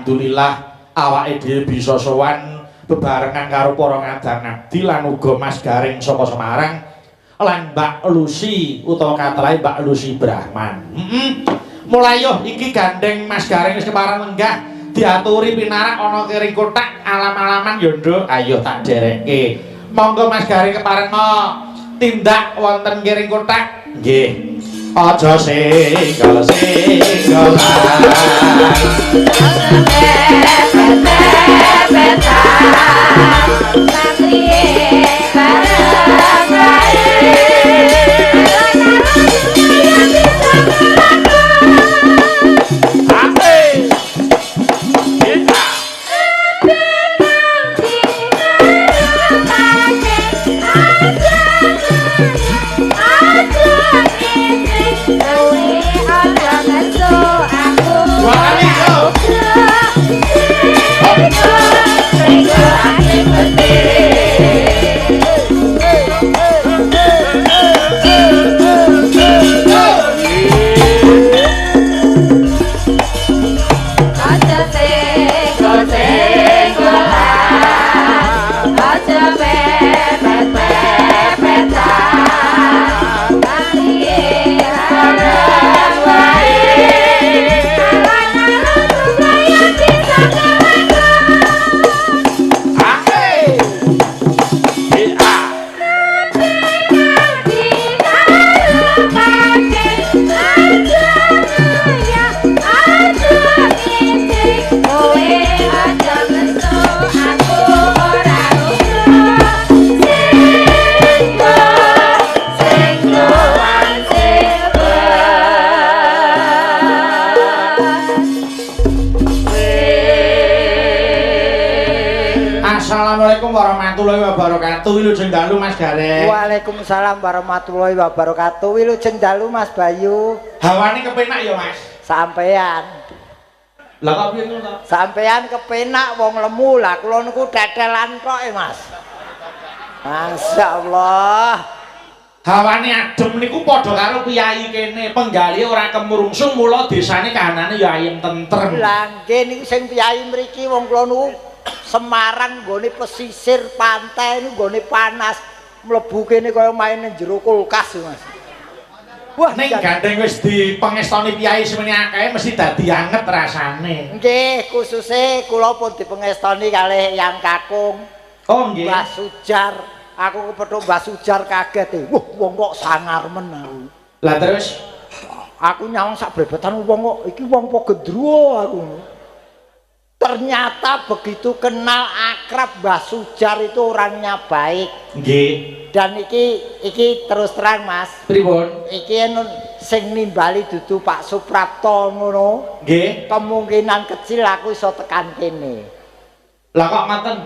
Alhamdulillah awake dhewe bisa sowan bebarengan karo para ngadang-ngabdi lan uga Mas Gareng saka Semarang lan Mbak Lucy utawa katelahe Mbak Lucy Brahman. Mulai yo iki gandeng Mas Gareng wis kepareng lenggah diaturi pinarak ana kering kotak alam-alaman yo Nduk. Ayo tak derekke. Monggo Mas Gareng kepareng tindak wonten kering kotak. Nggih. Aja singgol-singgolan. Assalamualaikum warahmatullahi wabarakatuh. Wilujeng dalu Mas Gareng. Waalaikumsalam warahmatullahi wabarakatuh. Wilujeng dalu Mas Bayu. Hawane kepenak ya Mas? Sampean. Lah kok piye ngono to? Sampean kepenak wong lemu lah kula niku tetelan tok e Mas. Masyaallah. Hawane adem niku padha karo piyayi kene, penggalih ora kemrungsung mula desane kahanane ya ayem tentrem. Lah nggih niku sing piyayi mriki wong kula niku Semarang nggone pesisir pantai niku nggone panas, mlebu kene kaya main ning jero kulkas Mas. Wah, ning gandeng wis dipengestoni piyayi semene akeh mesti dadi anget rasane. Nggih, khususe kula pun dipengestoni kalih Yang Kakung. Oh nggih. Mbah Sujar. Aku kepethuk Mbah Sujar kaget e. Wah, wong kok sangar men aku. Lah terus aku nyawang sak brebetan wong kok iki wong apa gendruwo aku. Ternyata begitu kenal akrab Mbah Sujar itu orangnya baik. Nggih. Dan iki terus terang Mas. Pripun? Iki sing nimbali dudu Pak Suprapto ngono. Nggih. Kemungkinan kecil aku iso tekan kene. Lah kok ngoten?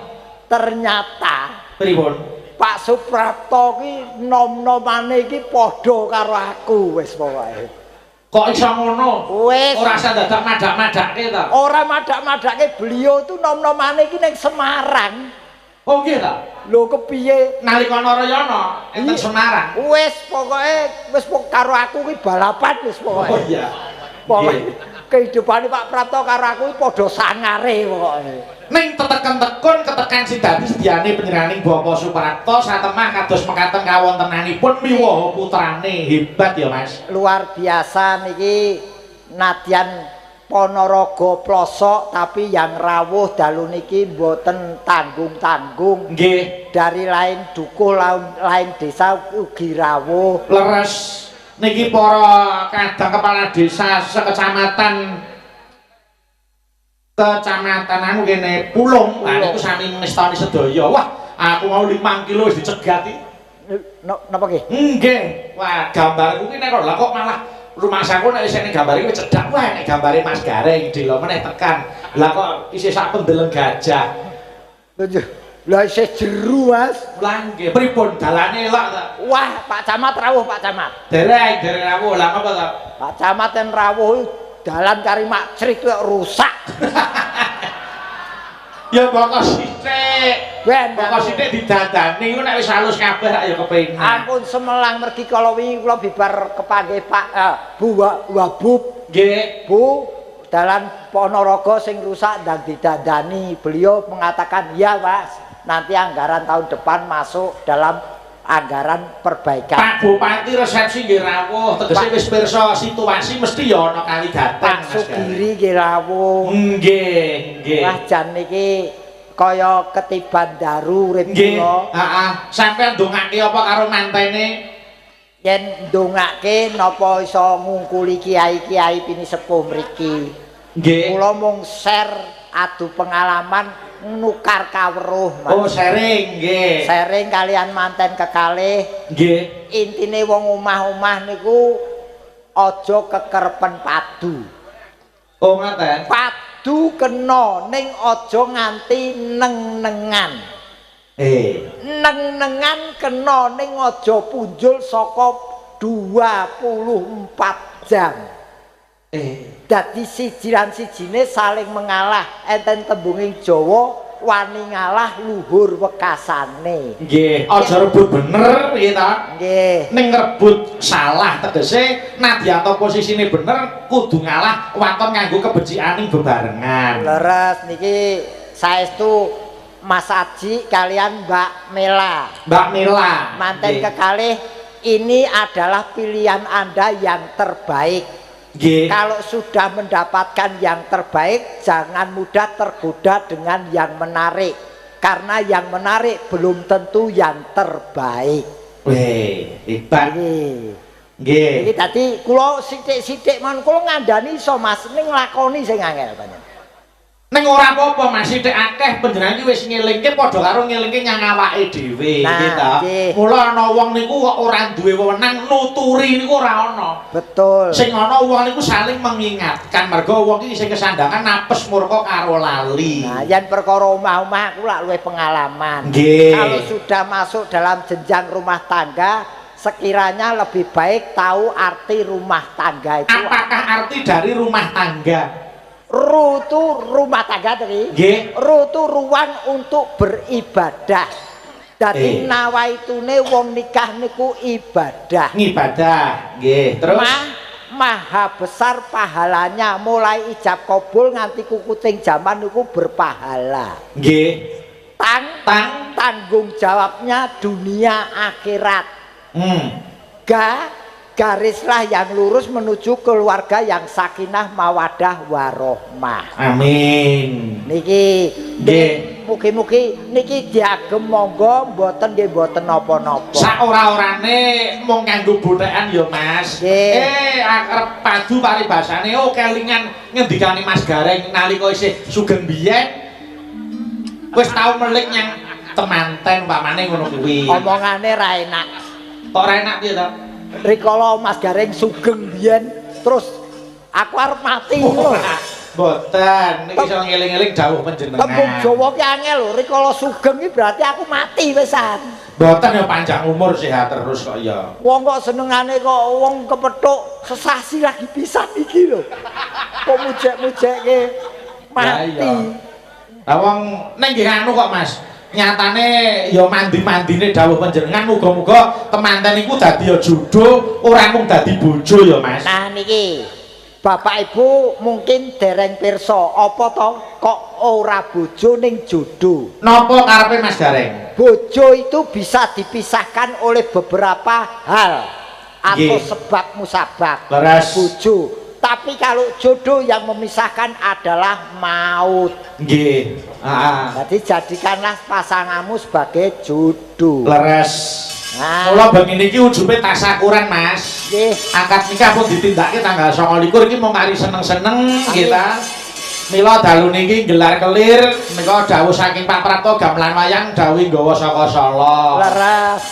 Ternyata pripun? Pak Suprapto ki nom-nomane iki padha karo aku wis pokoke. Kok iso ngono? Wis ora usah dadak madak-madake ta? Ora madak-madake, beliau itu nom-nomane iki ning Semarang. Oh nggih ta? Lho kepiye? Nalika Narayana enten Semarang. Wis pokoke wis karo aku ki balapan wis pokoke. Oh iya. Pokoke kehidupane Pak Prapto karo aku iki padha sangare pokoke. Ning teteken-tekun ketekan sidadi sediane panjenenganing Bapak Suprapto satemah kados mekaten kawontenanipun miwaha putrane. Hebat ya Mas. Luar biasa niki nadyan Ponorogo plosok tapi yang rawuh dalu niki mboten tanggung-tanggung. Nggih. Dari lain dukuh lain desa ugi rawuh. Leres niki para kadang kepala desa sekecamatan kecamatan anu kene Pulung. Lah niku sami ngestoni sedaya. Wah, aku mau 5 kilo wis dicegati. Napa nggih? Nggih. Wah, gambarku ki nek kok lah kok malah rumangsaku nek isih ning gambar iki wis cedhak. Wah, nek gambare Mas Gareng dilo meneh tekan. Lah kok isih sak pendeleng gajah. Lah isih jeru, Mas. Lah nggih, pripun dalane elok ta? Wah, Pak Camat rawuh, Pak Camat. Dereng, dereng rawuh. Lah ngapa ta? Pak Camat yen rawuh dalan kari makcrik kok rusak. Ya boko sithik. Ben boko sithik didandani iku nek wis halus kabeh rak ya kepengin. Ampun semelang mergi kala wingi kula bibar kepanggih Pak Bu Wabub. Nggih. Bu Dalan Ponorogo sing rusak ndang didandani. Beliau mengatakan, "Ya, Mas, nanti anggaran tahun depan masuk dalam anggaran perbaikan." Pak Bupati resepsi nggih rawuh, tegese wis pirsa situasi mesti ya ana kaligaten. Pak Sugiri nggih rawuh. Nggih, nggih. Wah, jan niki kaya ketiban daru urip kula. Heeh. Sampeyan ndongake apa karo mantene? Yen ndongake napa iso ngungkuli kiai-kiai pinisepuh mriki. Nggih. Kula mung share adu pengalaman nukar kawruh, Mas. Oh, sharing nggih. Sharing kalian manten kekalih. Nggih. Intine wong omah-omah niku aja kekerpen padu. Oh, ngaten. Padu kena ning aja nganti neng-nengan. Neng-nengan kena ning aja punjul saka 24 jam. Dadi siji lan sijine saling mengalah. Enten tembunging Jawa wani ngalah luhur wekasane. Nggih, aja rebut bener nggih ta? Nggih. Ning rebut salah tegese nadyan ta posisine bener kudu ngalah waton nganggo kebecikaning bebarengan. Leres niki saestu Mas Aji kalian Mbak Mela. Mbak Mela. Manten kekalih, ini adalah pilihan Anda yang terbaik. Nggih. Kalau sudah mendapatkan yang terbaik, jangan mudah tergoda dengan yang menarik. Karena yang menarik belum tentu yang terbaik. Weh, hebat. Nggih. Nggih. Iki dadi kula sithik-sithik mon kula ngandani iso Mas, ning nglakoni sing angel panjenengan. Ning ora apa-apa Mas, sithik akeh panjenengan iki wis ngelingke padha karo ngelingke nyang awake dhewe, nggih ta. Mula ana wong niku kok ora duwe wewenang nuturi niku ora ana. Betul. Sing ana wong niku saling mengingatkan, mergo wong iki sing kesandangan napes murka karo lali. Nah, yen perkara omah-omah aku lak luwih pengalaman. Nggih. Kalau sudah masuk dalam jenjang rumah tangga, sekiranya lebih baik tahu arti rumah tangga itu. Apakah arti dari rumah tangga? Ru itu rumah tangga tadi. Nggih. Ru itu ruang untuk beribadah. Dadi nawaitune wong nikah niku ibadah. Ngibadah, nggih. Terus maha besar pahalanya, mulai ijab kabul nganti kukuting jaman niku berpahala. Nggih. Tang tanggung jawabnya dunia akhirat. Ga garislah yang lurus menuju keluarga yang sakinah mawadah warohmah. Amin. Niki nggih, mugi-mugi niki diagem monggo mboten nggih mboten napa-napa. Sak ora-orane mung nganggo bothekan ya Mas. Arep padu paribasane oh kelingan ngendikane Mas Gareng nalika isih sugeng biyen wis tau melik nyang temanten umpamane ngono kuwi. Omongane ra enak. Kok ra enak piye to? Rikala Mas Gareng sugeng biyen terus aku arep mati lho. Mboten, niki iso ngeling-eling dawuh panjenengan. Tembung Jawa ki angel lho, rikala sugeng iki berarti aku mati wisan. Mboten ya panjang umur sehat terus kok ya. Wong kok senengane kok wong kepethuk sesasi lagi pisan iki lho. Kok mujek-mujekke mati. Lah wong ning nggih anu kok Mas. Nyatane ya mandi-mandine dawuh panjenengan muga-muga temanten iku dadi ya jodoh ora mung dadi bojo ya Mas. Nah niki Bapak Ibu mungkin dereng pirsa apa to kok ora bojo ning jodoh. Napa karepe Mas Gareng? Bojo itu bisa dipisahkan oleh beberapa hal atau sebab musabab. Leres. Bojo. Tapi kalau jodoh yang memisahkan adalah maut. Nggih. Heeh. Jadi jadikanlah pasanganmu sebagai jodoh. Leres. Nah. Mula bengi niki ujube tasakuran Mas. Nggih. Akad nikah pun ditindakake tanggal 29 iki mung kari seneng-seneng nggih ta. Mila dalu niki gelar kelir menika dawuh saking Pak Prapto gamelan wayang dawuh nggawa saka Solo. Leres.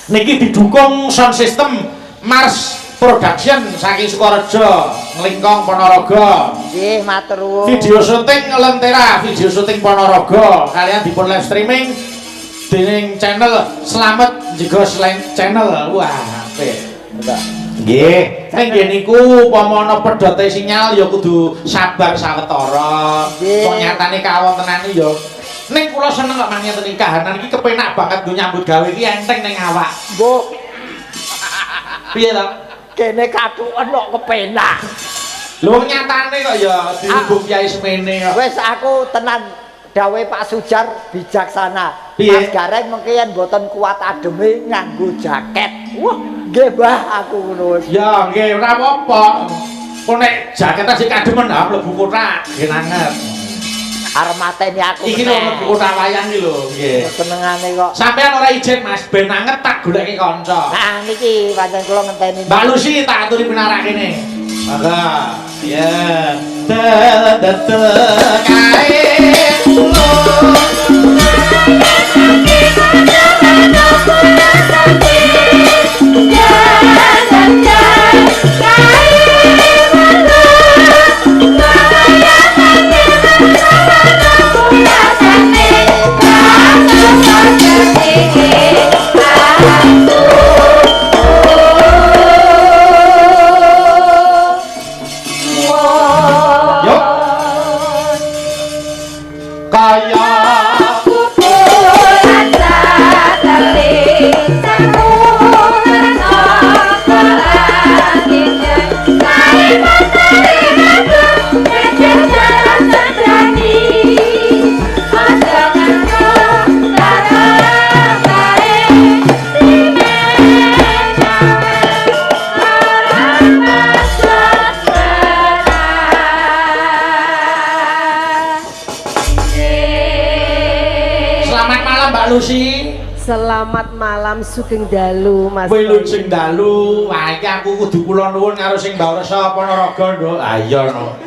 Niki didukung sound system Mars Production saking Sukorejo, Nglingkong Ponorogo. Nggih, matur nuwun. Video syuting Lentera, video syuting Ponorogo. Kalian dipun live streaming dening channel Slamet Jegos Channel. Wah, apik. Nggih. Ning nggih niku upama ana pedhote sinyal ya kudu sabar sawetara. Wong nyatane kawontenane ya ning kula seneng kok mangeten iki kahanan iki kepenak banget nggo nyambut gawe iki enteng ning awak. Mbok. Piye to? Kene kathuken kok kepenak. Lho wong nyatane kok ya dirubung kiai semene kok. Wis aku tenan dawuhe Pak Sujar bijaksana. Mas Gareng mengke yen mboten kuat ademe nganggo jaket. Wah, nggih Mbah aku ngono wis. Ya nggih ora apa-apa. Kok nek jakete sik kademen ha mlebu kotak nggih anget. Arep mateni aku. Iki lho mlebu kotak wayang iki lho nggih. Senengane kok. Sampeyan ora izin Mas, ben anget tak goleki kanca. Nah niki pancen kula ngenteni. Mbak Lucy tak aturi pinarak kene. Mangga. Ya. Kae Lucy. Selamat malam sugeng dalu Mas. Wilujeng dalu. Wah iki aku kudu kula nuwun karo sing Mbak Ponorogo, Nduk. Ah iya no.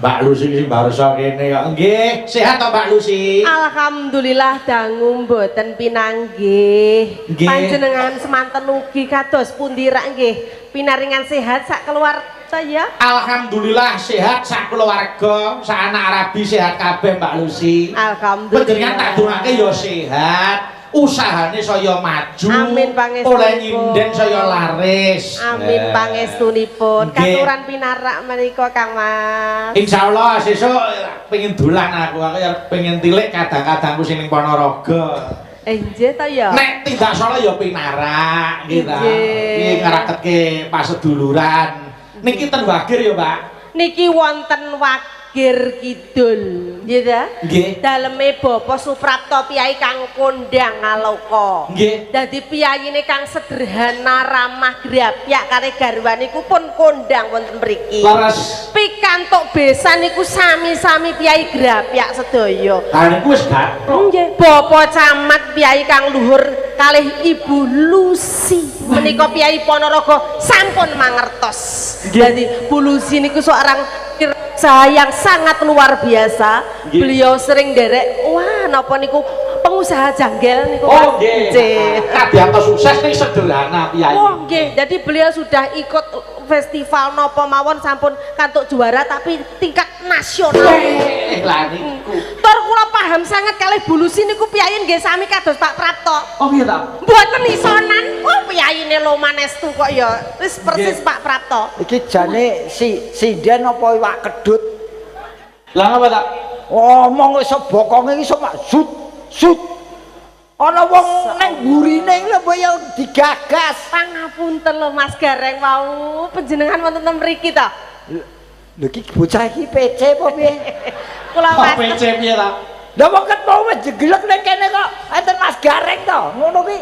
Mbak Lucy sing Mbak kene kok. Nggih, sehat to Mbak Lucy? Alhamdulillah dangu mboten pinanggih. Panjenengan semanten ugi kados pundi rak nggih? Pinaringan sehat sak keluarga ya? Alhamdulillah sehat sak keluarga, sak anak Arabi sehat kabeh Mbak Lucy. Alhamdulillah. Panjenengan tak dongake ya sehat, usahane saya maju. Amin pangestunipun. Oleh nyinden saya laris. Amin pangestunipun. Katuran pinarak menika Kang Mas. Insyaallah sesuk pengin dolan aku ya pengen tilik kadang-kadangku sing ning Ponorogo. Nggih ta ya. Nek tindak salah ya pinarak nggih ta. Iki ngraketke paseduluran. Niki ten Wagir ya, Mbak? Niki wonten Wagir Kidul, nggih ta? Nggih. Daleme Bapak Suprapto piyai kang kondang ngaloka. Nggih. Dadi piyayine kang sederhana, ramah, grapyak kalih garwaniku pun kondang wonten mriki. Leres. Pikantuk besan niku sami-sami piyai grapyak sedaya. Ha niku wis gathuk. Nggih. Bapak Camat piyai kang luhur kalih Ibu Lucy menika piyai Ponorogo sampun mangertos. Dadi Bu Lucy niku seorang yang sangat luar biasa. Beliau sering derek, wah napa niku pengusaha janggel niku. Oh nggih. Kadyanto sukses ning sederhana piyai. Oh nggih, jadi beliau sudah ikut festival napa mawon sampun kantuk juara tapi tingkat nasional. Lah niku. Tur kula paham sangat kalih Bu Lucy niku piyai nggih sami kados Pak Prapto. Oh iya ta. Mboten isonan. Oh piyayine Lomanestu kok ya wis persis Pak Prapto. Iki jane si sinden apa iwak kedut? Lah ngapa ta? Omong iso bokonge iso mak sut sut. Ana wong nang burine lho mbok ya digagas. Pangapunten lho Mas Gareng wau panjenengan wonten ten mriki ta? Lho iki bocah iki PC apa piye? Kula Mas PC piye ta? Lah wong ket mau wis jeglek ning kene kok enten Mas Gareng to. Ngono ki.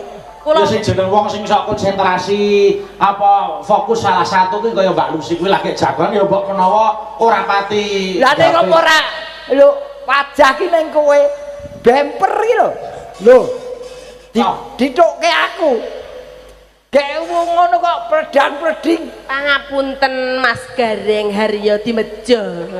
Kula sing jeneng wong sing sok konsentrasi apa fokus salah satu kuwi kaya Mbak Lucy kuwi lagi jagoan ya mbok menawa ora pati. Lah nek apa ora lho wajah ki ning kowe bemper ki lho. Lho dithukke aku. Gek wong ngono kok pledang-pleding. Pangapunten Mas Gareng Haryo Dimejo.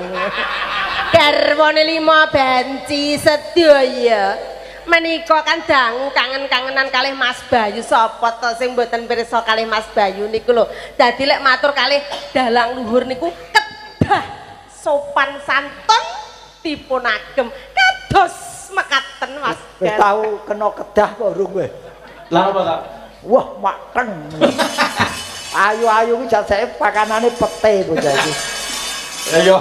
Garwane 5 banci sedaya. Menika kan dangu kangen-kangenan kalih Mas Bayu. Sapa to sing mboten pirsa kalih Mas Bayu niku lho. Dadi lek matur kalih dalang luhur niku kedah sopan santun dipun agem kados mekaten Mas. Wis tau kena kedah apa urung kowe? Lah apa ta? Wah, mateng. Ayu-ayu ki jajake pakanane pete bocah iki. Ya ya.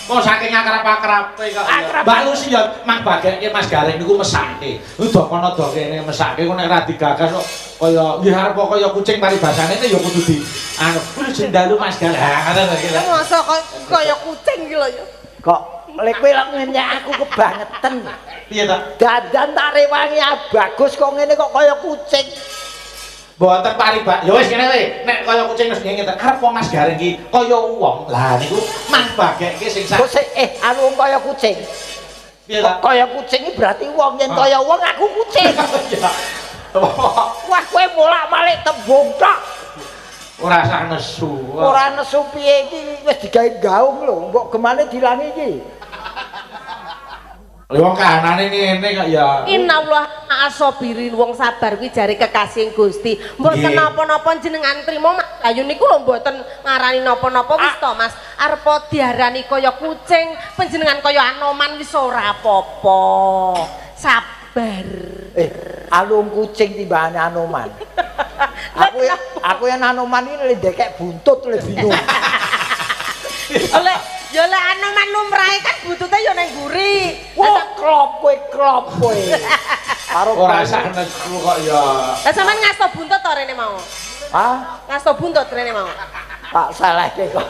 Kok saking akrab-akrabe kok. Mbak Lucy ya mang bageke Mas Gareng niku mesake. Udah kono do kene mesake ku nek ora digagas kok kaya nggih arep kaya kucing paribasane ya kudu di anu kuwi jendalu Mas Gareng. Ha ngono to iki. Masa kaya kucing iki lho ya. Kok lek kowe lek ngenyek aku kebangetan. Piye ta? Dandan tak rewangi bagus kok ngene kok kaya kucing. Mboten paribas. Ya wis kene kowe, nek kaya kucing wis ngene arep wong Mas Gareng iki kaya wong. Lah niku mang bageke sing sak. Kok anu kaya kucing. Piye ta? Kaya kucing iki berarti wong, yen kaya wong aku kucing. Wah kowe bolak-balik tembung tok. Ora usah nesu. Ora nesu piye iki wis digawe gaung lho, mbok gemane dilangi iki. Lha wong kahanane ngene kok ya. Innallaha ma'asabirin, wong sabar kuwi jare kekasih Gusti. Mboten napa-napa jenengan trimo Mas Bayu niku lho mboten ngarani napa-napa wis to Mas. Arepa diarani kaya kucing, panjenengan kaya Anoman wis ora apa-apa. Sabar. Alung kucing timbangane Anoman. Aku yang Anoman iki le ndekek buntut le bingung. Oleh ya lek Anoman lumrahe kan buntute ya ning mburi. Wah, klop kowe, klop kowe. Karo ora sak nesu kok ya. Lah sampean ngasto buntut to rene mau? Hah? Ngasto buntut rene mau? Tak salahke kok.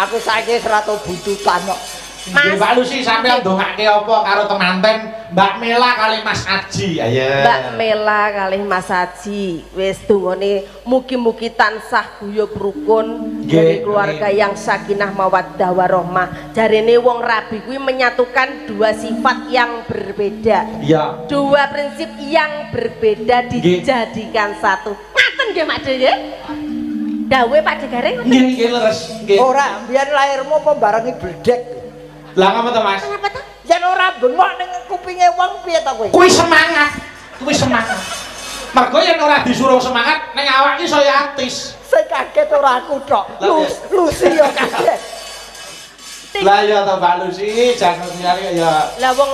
Aku saiki wis ora tau buntutan kok. Mas Mbak Lucy sampean ndongake apa karo temanten Mbak Mela kalih Mas Aji? Ayo. Mbak Mela kalih Mas Aji wis dungane mugi-mugi tansah guyub rukun dari keluarga yang sakinah mawaddah warahmah. Jarene wong rabi kuwi menyatukan dua sifat yang berbeda. Iya. Dua prinsip yang berbeda dijadikan satu. Ngaten nggih Mak De nggih? Dawuhe Pak De Gareng ngoten. Nggih, nggih leres. Nggih. Ora, mbiyen lairmu apa barengi bledek? Lah ngapa to Mas? Kenapa to? Yen ora bengok ning kupinge wong piye to kowe? Kuwi semangat. Kuwi semangat. Mergo yen ora disuruh semangat ning awak iki saya atis. Sing kaget ora aku tok. Lucy yo kaget. Lah ya to Mbak Lucy, jangan nyari ya. Lah wong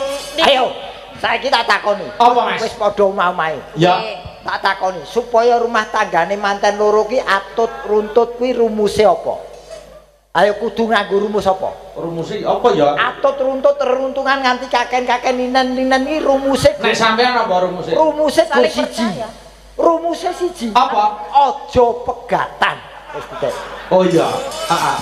ayo, saiki tak takoni. Apa Mas? Wis padha omah-omahe. Ya. Tak takoni supaya rumah tanggane manten loro ki atut runtut kuwi rumuse apa? Ayo kudu nganggo rumus apa? Rumuse apa ya? Atut runtut reruntungan nganti kaken-kaken ninen-ninen iki rumuse. Nek sampean apa rumuse? Rumuse siji. Rumuse siji. Apa? Aja pegatan. Wis titik. Oh iya, heeh.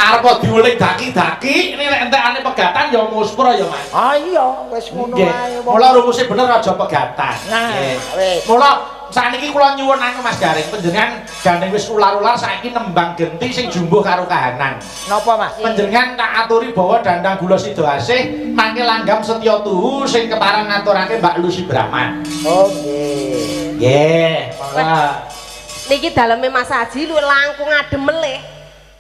Arep diuling daki-daki, ini nek entekane pegatan ya muspro ya Mas. Ah iya, wis ngono ae. Mula rumuse bener aja pegatan. Nah, wis. Mula sakniki kula nyuwun anu Mas Gareng, panjenengan gandeng wis ular-ular saiki nembang genti sing jumbuh karo kahanan. Napa Mas? Panjenengan tak aturi bawa dandang gula sida asih mangke langgam setya tuhu sing kepareng ngaturake Mbak Lucy Brahman. Oh nggih. Nggih, monggo. Niki daleme Mas Aji luwih langkung adem melih.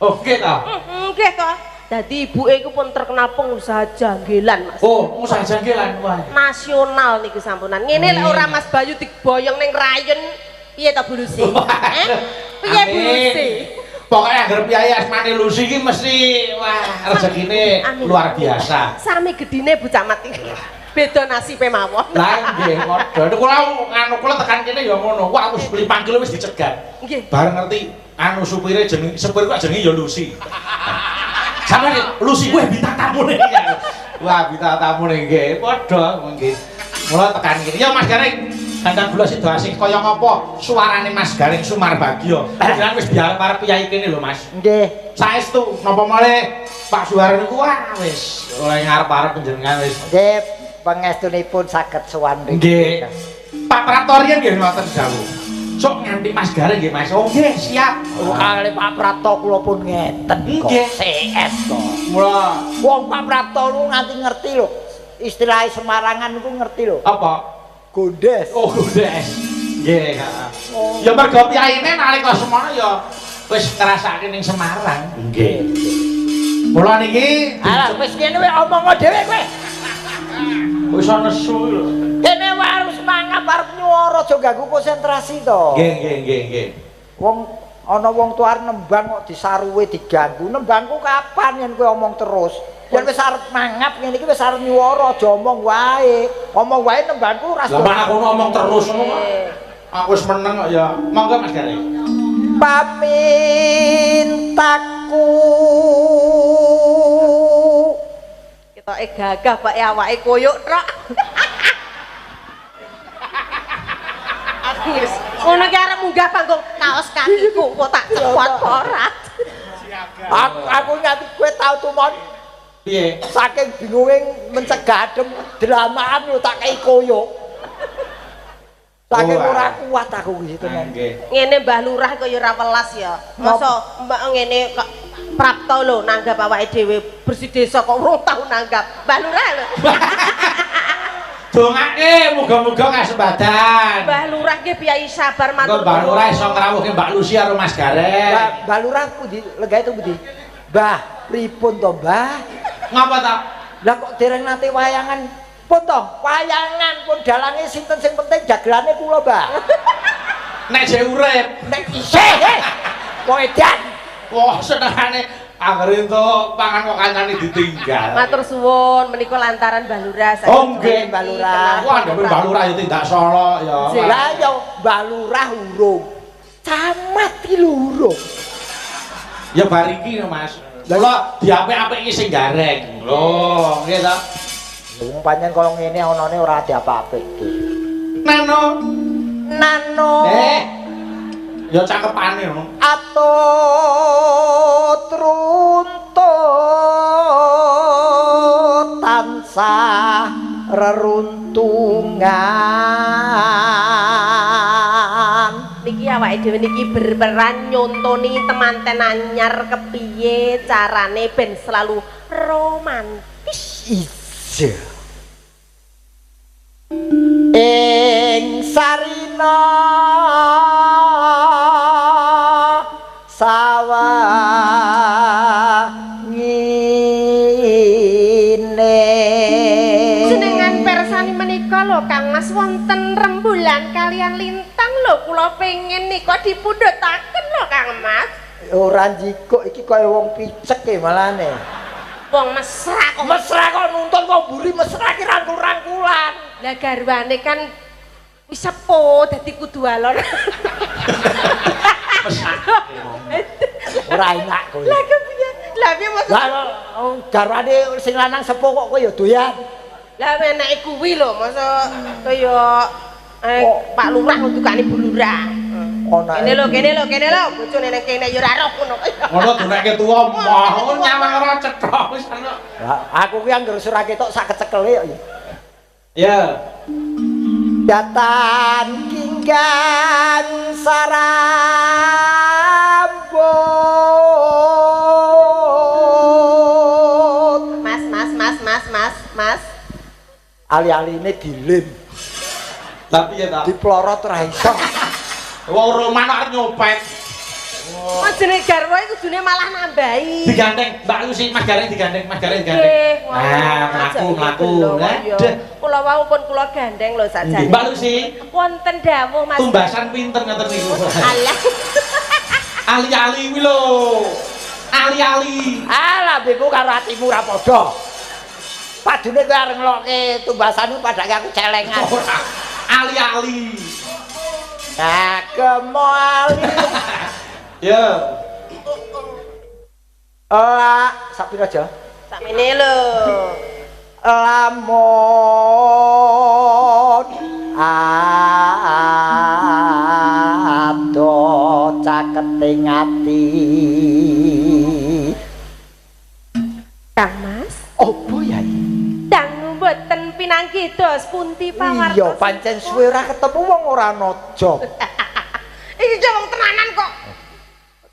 Oh nggih ta? Nggih to. Dadi ibuke iku pun terkenal pengusaha janggelan Mas. Oh, pengusaha janggelan wae. Nasional niku sampunan. Ngene lek ora Mas Bayu diboyong ning Rayon, piye ta Bu Lucy? Piye Bu Lucy? Pokoke anggere piyayi asmane Lucy iki mesti wah rezekine luar biasa. Sami gedine Bu Camat iki. Beda nasibe mawon. Lah nggih padha. Niku kula anu kula tekan kene ya ngono. Wah wis beli panggil wis dicegat. Nggih. Bareng ngerti anu supire jeneng supir kok jenenge ya Lucy. Sampeyan Lucy weh bintang tamune iki. Wah bintang tamune nggih padha nggih. Mula tekan kene. Ya Mas Gareng, dandang gula sida asih kaya ngapa suarane Mas Gareng Sumarbagio. Panjenengan wis diarep-arep piyai kene lho Mas. Nggih. Saestu napa malih Pak Suhar niku wah wis oleh ngarep-arep panjenengan wis. Nggih, pangestunipun saged sowan mriki. Nggih. Pak Prapto riyen nggih ngoten dawuh. Sok nganti Mas Gareng nggih Mas. Oh nggih, siap. Oh kali Pak Prapto kula pun ngeten kok. Nggih. CS kok. Mula wong Pak Prapto lu nganti ngerti lho. Istilah Semarangan niku ngerti lho. Apa? Gondes. Oh, gondes. Nggih, heeh. Ya mergo piyaine nalika semono ya wis ngrasake ning Semarang. Nggih. Mula niki alah wis ngene wae omong dhewe kowe. Wis nesu lho. Kene wae arep semangat arep nyuwara aja ganggu konsentrasi to. Nggih, nggih, nggih, nggih. Wong ana wong tuar nembang kok disaruwe diganggu. Nembangku kapan yen kowe omong terus? Yen wis arep mangap ngene iki wis arep nyuwara aja omong wae. Omong wae nembangku ora. Lah malah kono omong terus ngono. Aku wis meneng kok ya. Monggo Mas Gareng. Pamintaku Ketoke gagah Pak awake koyok tok. Aku wis ngono ki arep munggah panggung kaos kakiku kok tak cepot ora. Aku nganti kowe tau tumon. Piye? Saking bingunge mencegah adem dramaan lho tak kei koyok. Saking ora kuat aku iki tenan. Ngene Mbah Lurah kok ya ora welas ya. Masa mbak ngene kok Prapto lho nanggap awake dhewe bersih desa kok urung tau nanggap. Mbah Lurah lho. Dongake muga-muga kasembadan. Mbah Lurah ki piyai sabar matur. Mbah Lurah iso ngrawuhke Mbak Lucy karo Mas Gareng. Mbah Lurah pundi? Lenggahe teng pundi? Mbah, pripun to, Mbah? Ngapa ta? Lah kok dereng nate wayangan? Pun to, wayangan pun dalange sinten sing penting jagelane kula, Mbah. Nek jek urip, nek isih. Wong edan. Wah, senengane anggere entuk pangan kok kancane ditinggal. Matur suwun menika lantaran Mbah Lurah. Oh nggih, Mbah Lurah. Wah, Mbah Lurah ya tindak Solo ya. Lah ya Mbah Lurah urung. Camat ki lho urung. Ya bar iki no, Mas. Kula diapik-apik iki sing gareng. Lho, nggih ta? Wong pancen kaya ngene anane ora diapa-apik. Nano. Nano. Ya cakepane ngono. Atut runtut tansah reruntungan. Niki awake dhewe niki berperan nyontoni temanten anyar kepiye carane ben selalu romantis. Iya. Ing sarina sawangine. Jenengan persani menika lho Kang Mas wonten rembulan kalian lintang lho kula pengen nika dipundhutaken lho Kang Mas. Ora njikuk iki kaya wong picek e malane. Wong mesra kok. Mesra kok nuntun wong mburi mesra ki rangkul-rangkulan. Lah garwane kan wis sepuh dadi kudu alon. Ora enak kowe. Lah kepiye? Lah piye maksud? Lah garwane sing lanang sepuh kok kowe ya doyan. Lah enake kuwi lho, mosok kaya Pak Lurah ngendukane Bu Lurah. Kene lho, kene lho, kene lho, bojone nang kene ya ora roh ngono. Ngono donekke tuwa moh nyawang ora cethok wis ana. Lah aku ki anggere ora ketok sak kecekele kok ya. Ya. Datan kinggan sarambut. Mas, mas, mas, mas, mas, mas. Ali-aline dilim. Lah piye ta? Diplorot ra iso. Wong roman arep nyopet. Oh, jenenge garwa iku kudune malah nambahi. Digandeng Mbak Lucy, Mas Gareng digandeng, Mas Gareng digandeng. Nah, mlaku-mlaku. Kula wau pun kula gandeng lho sakjane. Mbak Lucy, wonten dawuh Mas. Tumbasan pinter ngoten niku. Alah. Ali-ali kuwi lho. Ali-ali. Ah, lambeku karo atimu ora padha. Padune kowe arep ngelokke tumbasanmu padake aku celengan. Ora. Ali-ali. Nah, kemo ali. Ya. Ora, sak pira aja? Sakmene lho. Lamun ado caketing ati. Kang Mas. Opo ya? Dangu mboten pinanggih dos pundi pawartos. Iya, pancen suwe ora ketemu wong ora ana job. Iki wong tenanan kok.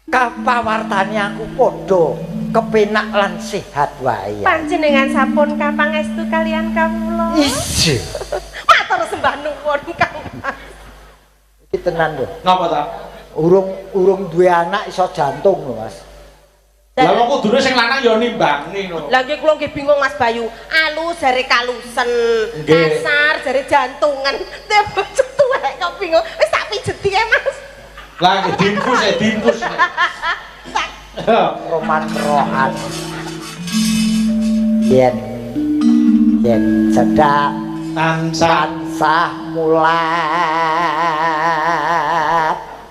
Kapawartane aku padha kepenak lan sehat wae. Panjenengan sampun kapangestu kalian kawula. Ije. Matur sembah nuwun Kang Mas. Iki tenan lho. Napa ta? Urung duwe anak iso jantung lho, Mas. Lah wong kudune sing lanang ya nimbangi lho. Lah nggih kula nggih bingung Mas Bayu. Alus jare kalusen, kasar jare jantungan. Tuwek kok bingung. Wis tak pijeti e, Mas. Lah nggih diinfus ya, diinfus. Roman rohan. Yen yen cedak tansah mulat.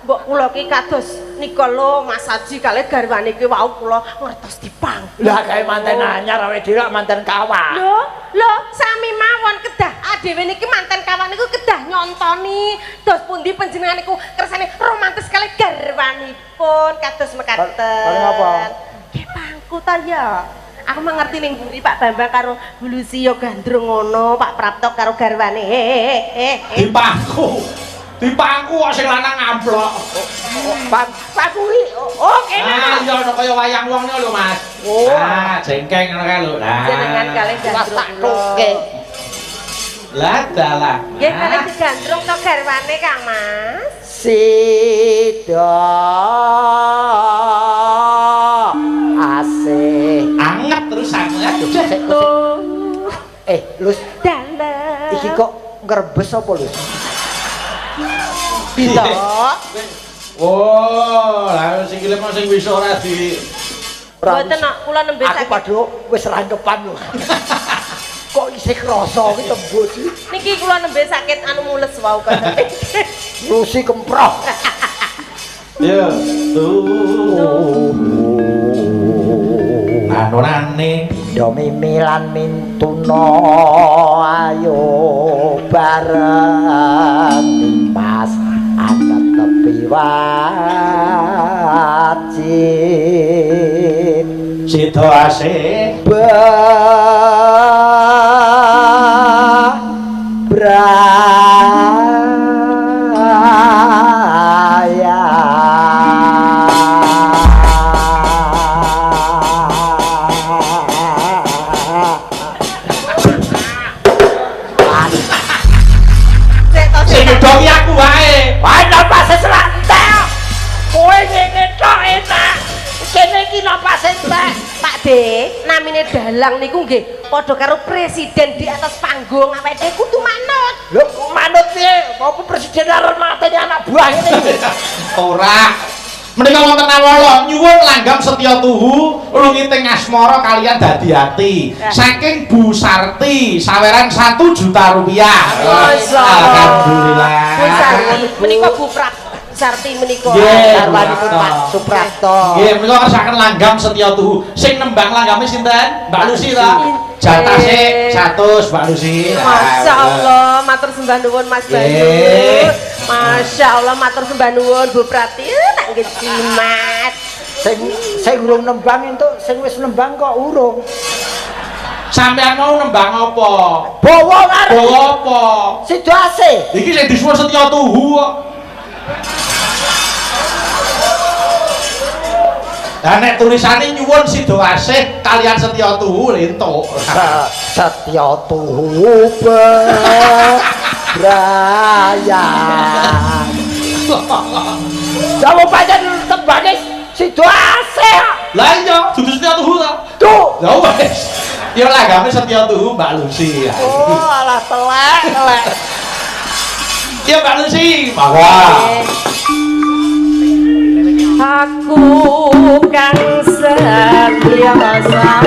Mbok kula Kula ki kados nika lho Mas Haji kalih garwane ki wau kula ngertos dipangku. Lah kae manten anyar awake dhewe manten kawak. Lho, lho sami mawon kedah adewe niki manten kawak niku kedah nyontoni dos pundi panjenengan niku kersane romantis kalih garwanipun kados mekaten. Paling apa? Nggih pangku ta ya. Aku mengerti ning mburi Pak Bambang karo Bu Lucy ya gandrung ngono, Pak Prapto karo garwane. Dipangku. Dipangku kok sing lanang ngamplok. Pak kuwi oh kene. Ah iya ana kaya wayang wong lho Mas. Oh. Ah jengkeng ngono kae lho. Lah jenengan kalih gandrung. Oke. Lah dalah. Nggih kalih digandrung to garwane Kang Mas. Sida asih anget terus anget. Lus dalem. Iki kok ngrebes apa Lus? Bisa. Oh, lah sikile mau sing wis ora di mboten kok kula nembe sakit. Aku padha wis rangkepan lho. Kok isih krasa iki tembus iki. Niki kula nembe sakit anu mules wau kok. Lusi kemproh. Ya, tuh. Anonane do mimi lan mintuna ayo bareng Mas anet tepi wajib sida asih braya. Sing ngedongi aku wae. Wae napase selak entek. Kowe ngene tok enak. Kene iki napase entek. Pak D, namine dalang niku nggih padha karo presiden di atas panggung awake dhewe kudu manut. Lho manut piye? Apa presiden arep mateni anak buah ngene iki? Ora. Menika wonten awala nyuwun langgam setya tuhu lungiting asmara kalian dadi ati. Saking Bu Sarti saweran 1 juta rupiah. Alhamdulillah. Bu Sarti menika Bu Sarti menika garwanipun Pak Suprapto. Nggih, menika kersakaken langgam setya tuhu. Sing nembang langgame sinten? Mbak Lucy ta? Jatah sik 100 Mbak Lucy. Masya Allah, matur sembah nuwun Mas Bayu. Masya Allah, matur sembah nuwun Bu Prati. Tak nggih jimat. Sing urung nembang entuk, sing wis nembang kok urung. Sampeyan mau nembang apa? Bawa ngarep. Bawa apa? Sido asih. Iki sing disuwun setya tuhu kok. Lah nek tulisane nyuwun sida asih kalian setya tuhu entuk. Setya tuhu braya. Jawa pancen tembange sida asih. Lah iya, dudu setya tuhu ta? Duh. Lah wis. Ya langgame setya tuhu Mbak Lucy. Oh, alah telek, telek. Ya Mbak Lucy, monggo. Aku kang setya neng saja.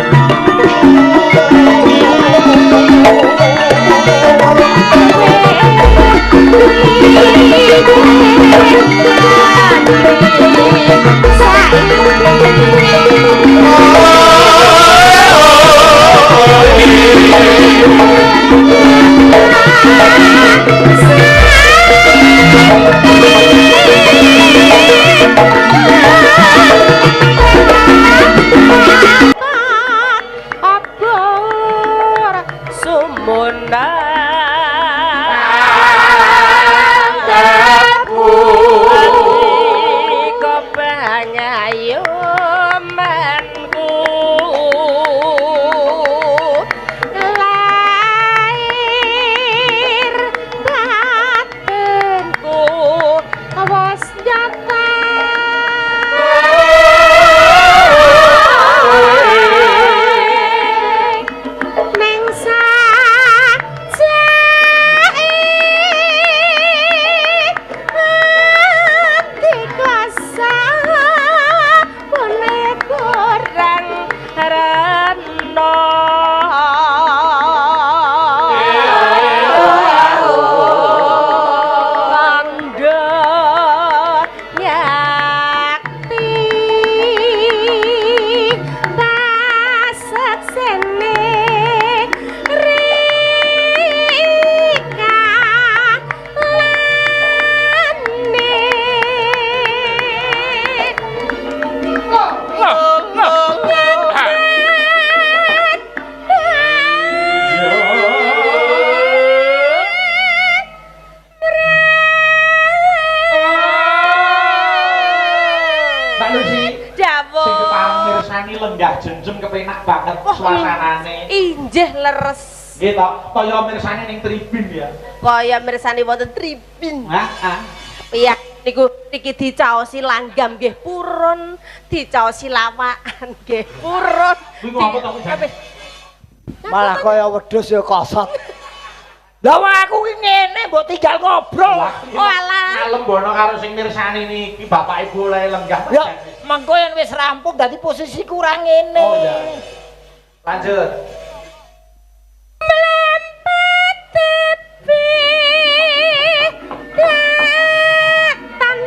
jenjem kepenak banget suasanane. Injih leres. Nggih to, kaya mirsani ning tribun ya. Kaya mirsani wonten tribun. Heeh. Iya, niku niki dicaosi langgam nggih purun, dicaosi lawakan nggih purun. Kuwi ngopo to kuwi? Malah kaya wedhus ya kosot. Lah wong aku ki ngene mbok tinggal ngobrol. Oh alah. Ngalembono karo sing mirsani niki bapak ibu oleh lenggah. Ya, mengko yen wis rampung dadi posisi kurang ngene. Oh iya. Lanjut. Mlempet tepi datan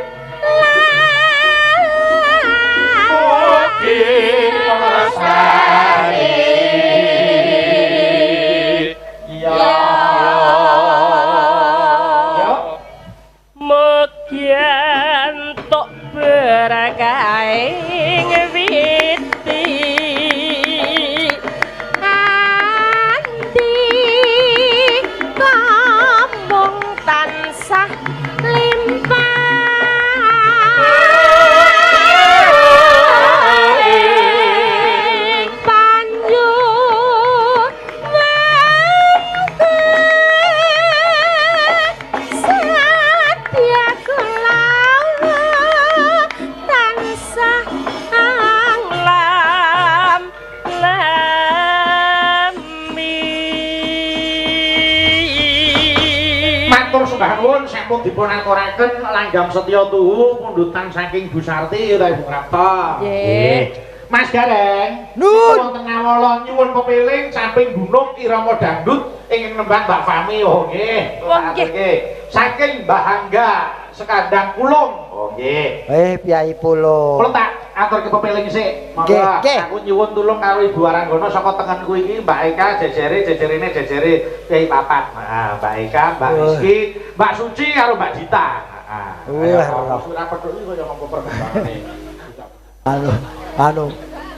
Sampun dipun aturaken langgam setya tuhu pundutan saking Bu Sarti utawi Bu Prapto. Nggih. Mas Gareng, nun wonten Ngawala nyuwun pepiling samping gunung irama dangdut ingkang nembang Mbak Fami. Oh nggih. Nggih. Saking Mbah Angga Sekandang Pulung. Oh nggih. Piyai Pulung. Kula tak aturke pepiling sik. Monggo. Aku nyuwun tulung karo Ibu Waranggono saka tengenku iki Mbak Eka jejere jejerene jejere piyai papat. Heeh, Mbak Eka, Mbak Rizky, Mbak Suci karo Mbak Dita. Heeh. Wah, ora petuk iki kaya ngopo perkembangane.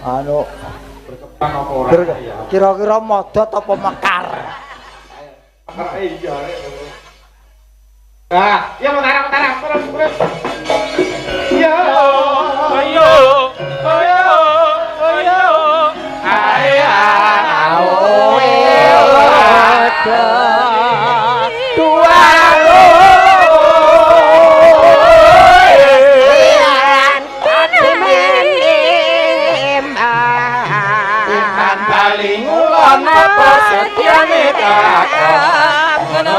Anu berkembang apa ora? Kira-kira modot apa mekar? Mekar iya. Ah, ya mentara-mentara, terus. Yo, yo, yo, yo. Ayo, dua apa setyane kakak ngono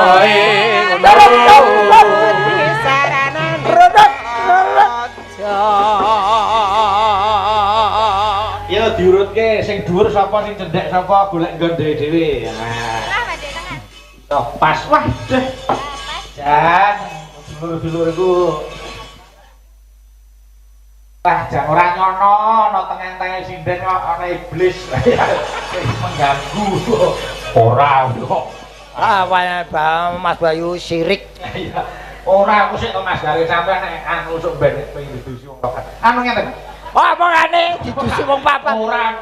ya diurutke sing dhuwur sapa sing cendhek sapa golek nggon dhewe-dhewe. Nah, pas wah deh. Jan dulur-dulurku. Wah, jan ora nyono ana tengah-tengah sinden kok ana iblis mengganggu. Ora kok. Ah, Mas Bayu sirik. Iya. Ora aku sik to Mas Gare sampean nek anu sok ben pengen didusi wong papat. Anu ngeten. Oh, omongane didusi wong papat. Ora.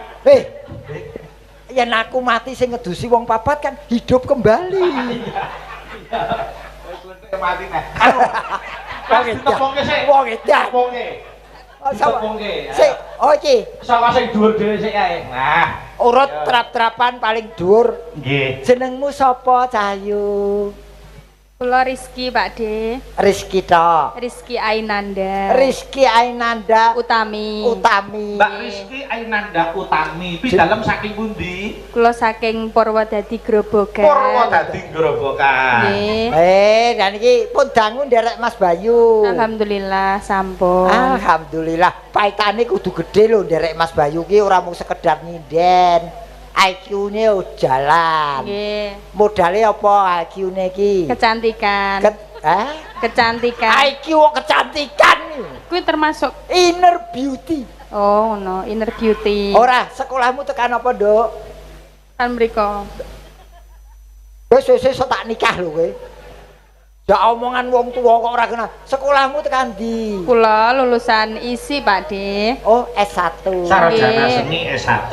Yen aku mati sing ngedusi wong papat kan hidup kembali. Iya. Iya. Wis lentek mati nek. Anu. Wong ditepungke sik. Wong edan. Ditepungke. Ditepungke. Sik, oh iki. Saka sing dhuwur dhewe sik kae. Nah, urut trap-trapan paling dhuwur. Nggih. Jenengmu sapa, Cahyu? Kula Rizky, Pak De. Rizky tok. Rizky Ainanda. Rizky Ainanda Utami. Utami. Mbak Rizky Ainanda Utami. Pidalem saking pundi? Kula saking Purwodadi Grobogan. Purwodadi Grobogan. Nggih. Dan iki pun dangu nderek Mas Bayu. Alhamdulillah sampun. Alhamdulillah. Paitane kudu gedhe lho nderek Mas Bayu ki ora mung sekedar nyinden. IQ-ne jalan. Nggih. Modale apa IQ-ne iki? Kecantikan. Kecantikan. IQ kok kecantikan. Kuwi termasuk inner beauty. Oh, no, inner beauty. Ora, sekolahmu tekan apa, Nduk? Kan mriko. Wis wis tak nikah lho kowe. Jak omongan wong tuwa kok ora kena. Sekolahmu tekan ndi? Kula lulusan ISI, Pak De. Oh, S1. Sarjana seni S1.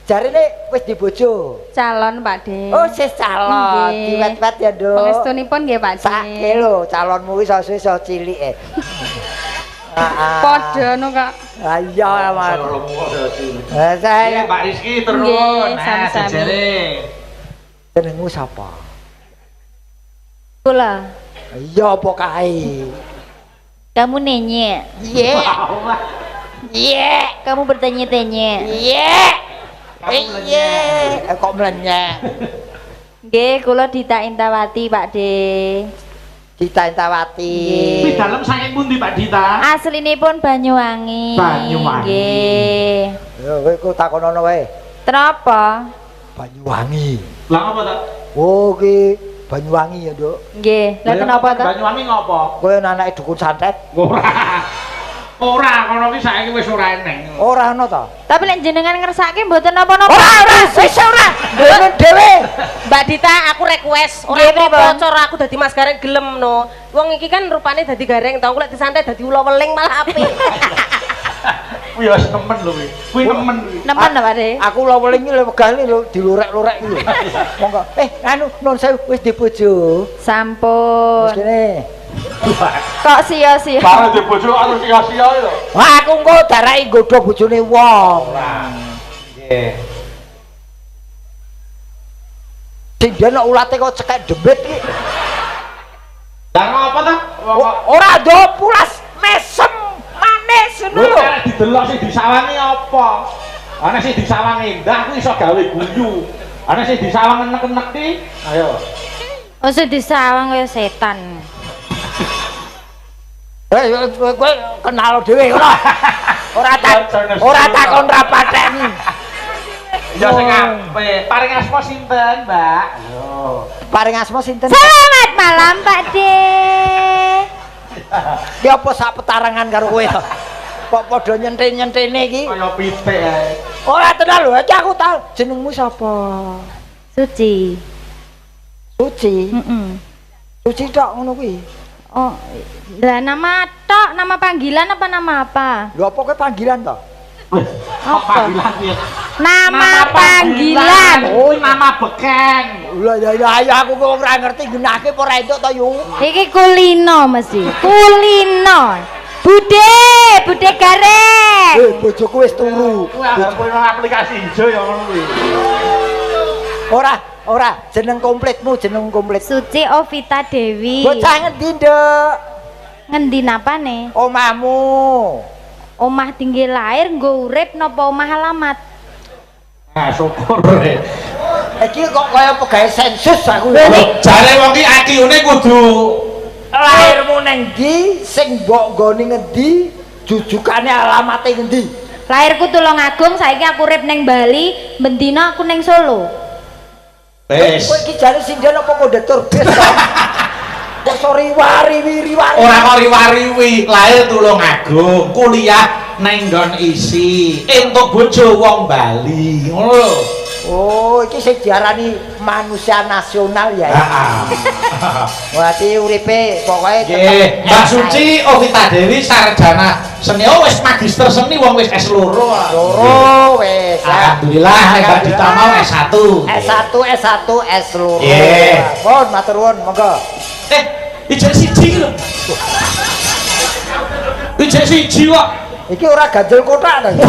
Jarine wis dibojo. Calon, Pak De. Oh, sis calon. Diwet-wet ya, Nduk. Pangestunipun nggih, Pak De. Sake lho, calonmu wis iso cilik e. Padha no, Kak. Ah iya, Mas. Saya Mbak Rizky terus. Nah, jejere. Jenengmu sapa? Kula. Iya apa kae? Kamu nenye. Iya. Iya. Kamu bertanya-tanya. Iya. Iya. Kok mlenyek? Nggih, kula Dita Intawati, Pak De. Dita Intawati. Kuwi dalem saking pundi Pak Dita? Aslinipun Banyuwangi. Banyuwangi. Nggih. Ya kowe ku takonono wae. Kenapa? Banyuwangi. Lah apa ta? Oh, ki Banyuwangi ya, Nduk. Nggih. Lah kenapa ta? Banyuwangi ngopo? Kowe anake dukun santet? Ora. Ora, kono ki saiki wis ora eneng. Ora ana ta? Tapi lek jenengan ngersake mboten napa-napa. Ora, ora, wis ora. Ngono dhewe. Mbak Dita, aku request ora apa-apa cara aku dadi Mas Gareng gelem no. Wong iki kan rupane dadi gareng tau, aku lek disantet dadi ula weling malah apik. Kuwi wis nemen lho kuwi. Kuwi nemen. Nemen ta, Pak De? Aku ula weling iki lho wegah lho dilurek-lurek iki lho. Monggo. Anu nun sewu wis dibojo. Sampun. Wis kene. Kok sia-sia? Barang di bojo aku sia-sia lho. Wah, aku engko darake nggodho bojone wong. Ora. Nggih. Sing biyen ulate kok cekek demit iki. Lah ngopo ta? Ora ndo pulas mesem manis ngono lho. Nek didelok sing disawangi apa? Ana sing disawang endah kuwi iso gawe guyu. Ana sing disawang enek-enek ki. Ayo. Oh, sing disawang kaya setan. Kowe kenal dhewe ngono. Ora takon ra paten. Ya sing apik. Paring asma sinten, Mbak? Lho. Paring asma sinten? Selamat malam, Pak De. Ki apa sak petarangan karo kowe to? Kok padha nyentin-nyentine iki? Kaya pitik ae. Ora tenan lho, iki aku tau. Jenengmu sapa? Suci. Suci? Heeh. Suci tok ngono kuwi. Oh, lah nama tok, nama panggilan apa nama apa? Lho apa kowe panggilan to? Apa panggilan piye? Nama panggilan. Oh, nama beken. Lho ya ya aku kok ora ngerti gunake apa ora entuk to yu. Iki kulino mesti. Kulino. Bude, Bude Gareng. Bojoku wis turu. Kuwi aku nang aplikasi ijo ya ngono kuwi. Ora, ora, jeneng komplitmu, jeneng komplit. Suci Ovita Dewi. Bocah ngendi, Nduk? Ngendi napane? Omahmu. Omah tinggi lahir nggo urip napa omah alamat? Nah, syukur. Iki kok kaya pegawe sensus aku. Jare wong iki IQ-ne kudu lahirmu nang ndi, sing mbok nggoni ngendi, jujukane alamate ngendi? Lahirku Tulungagung, saiki aku urip nang Bali, bendina aku nang Solo. Wis. Kowe iki jare sinden apa kondektur bis to? Kok iso riwari-wiri-wari. Ora kok riwari-wi, lahir Tulungagung, kuliah nang nggon isi, entuk bojo wong Bali, ngono lho. Oh, iki sing diarani manusia nasional ya. Heeh. Berarti uripe pokoke tetep. Mbak Suci Ovita Dewi sarjana seni, oh wis magister seni wong wis S2. Loro wis. Alhamdulillah nek Mbak Dita mau S1. S1 S1 S2. Nggih. Pun matur nuwun, monggo. Ijek siji lho. Ijek siji kok. Iki ora ganjel kotak to.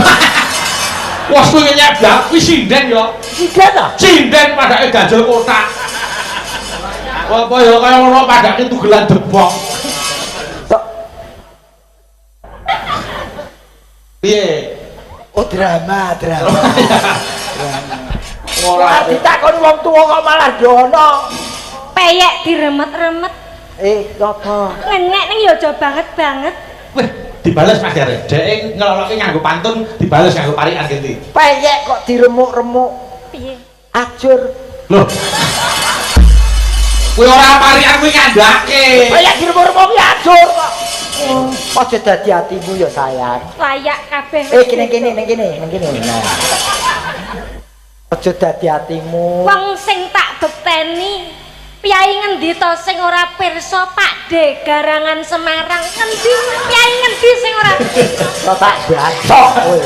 Wah, kuwi nyabak kuwi sinden ya. Sinden ta? Sinden padake ganjel kotak. Apa ya kaya ngono padake tugelan debok. Tok. Piye? Oh, drama, drama. Ora ditakoni wong tuwa kok malah dono. Peyek diremet-remet. Apa? Ngenek ning ya aja banget-banget. Weh, dibales Mas Gareng. Dhek ngeloloke nganggo pantun, dibales nganggo parikan ganti. Peyek kok diremuk-remuk. Piye? Ajur. Loh. Kuwi ora parikan kuwi ngandhake. Peyek diremuk-remuk kuwi ajur kok. Aja dadi atimu ya sayang. Layak kabeh. Kene ning kene, ning kene. Nah. Aja dadi atimu. Wong sing tak bekteni piyai ngendi to sing ora pirsa Pak De Garangan Semarang? Ngendi piyai ngendi sing ora pirsa? Kok tak bacok kowe.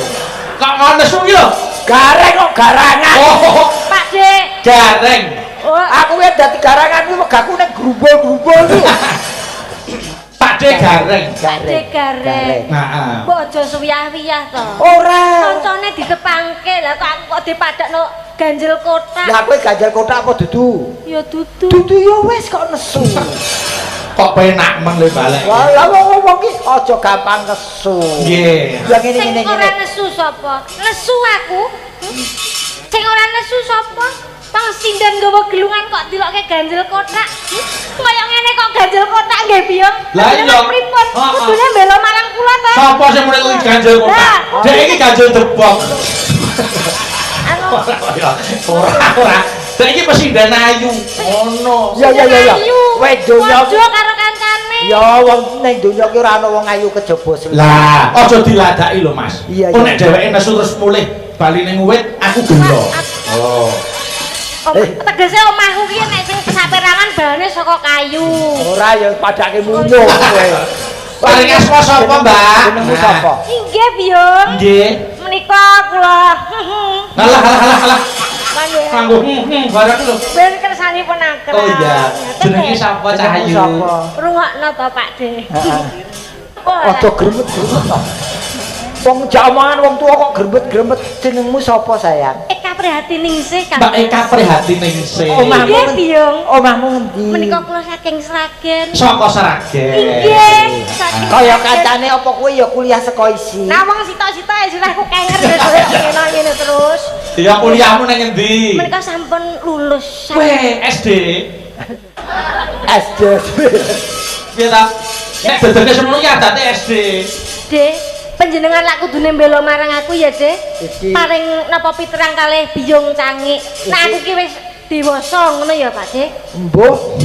Kok ngono suwi lho? Gareng kok garangan. Oh, Pak De gareng. Oh, aku wis dadi garangan kuwi wegahku ning grumbul-grumbul kuwi. Pak Pak De Gareng. Pak De Gareng. Heeh. Mbok aja suwiyah-wiyah to. Ora. Kancane ditepangke. Lah kok aku kok dipadakno ganjel kotak. Lah kowe ganjel kotak apa dudu? Ya dudu. Dudu ya wis kok nesu. Kok penak men le balik. Lah wong-wong iki aja gampang nesu. Nggih. Lah ngene ngene Sing ora nesu sapa? Nesu aku. Sing ora nesu sapa? Wong sinden nggawa gelungan kok dilokke ganjel kotak. Kaya ngene kok ganjel kotak nggih, Biyong. Lah iya. Pripun? Kudune mbela marang kula ta. Sapa sing muni kuwi ganjel kotak? Dek iki ganjel debok. Anu ora. Dek iki pesinden ayu. Ngono. Ya ya ya. Weh donya padha karo kancane. Ya wong ning donya ki ora ana wong ayu kejaba sing. Lah, aja diladaki lho, Mas. Iya. Kok nek dheweke nesu terus mulih bali ning uwit, aku gelo. Oh. Tegese omahku ki nek sing saperangan bahane saka kayu. Ora ya padake munyuh kowe. Paring asma sapa, Mbak? Jenengmu sapa? Inggih, Biyung. Nggih. Menika kula. Alah alah alah. Kanggo barang lho. Ben kersanipun akrab. Oh iya. Jenenge sapa Cahayu? Rungokno to, Pak De. Heeh. Aja gremet-gremet to. Wong jak omongan wong tua kok gremet-gremet. Jenengmu sapa, sayang? Eka Prihatiningsih, Kang. Mbak Eka Prihatiningsih. Omahmu nggih, Biyung. Omahmu ngendi? Menika kula saking Sragen. Saka Sragen. Nggih. Kaya kancane apa kowe ya kuliah saka isi. Nah wong sitok-sitok sirahku kenger ngene terus. Ya kuliahmu nang ngendi? Menika sampun lulus. Weh, SD. SD. Piye ta? Nek bedene semono ki adate SD. D. Panjenengan lak kudune mbela marang aku ya, De. Paring napa piterang kalih Biyung Cangik. Nah aku ki wis dewasa ngono ya, Pak De. Mbuh.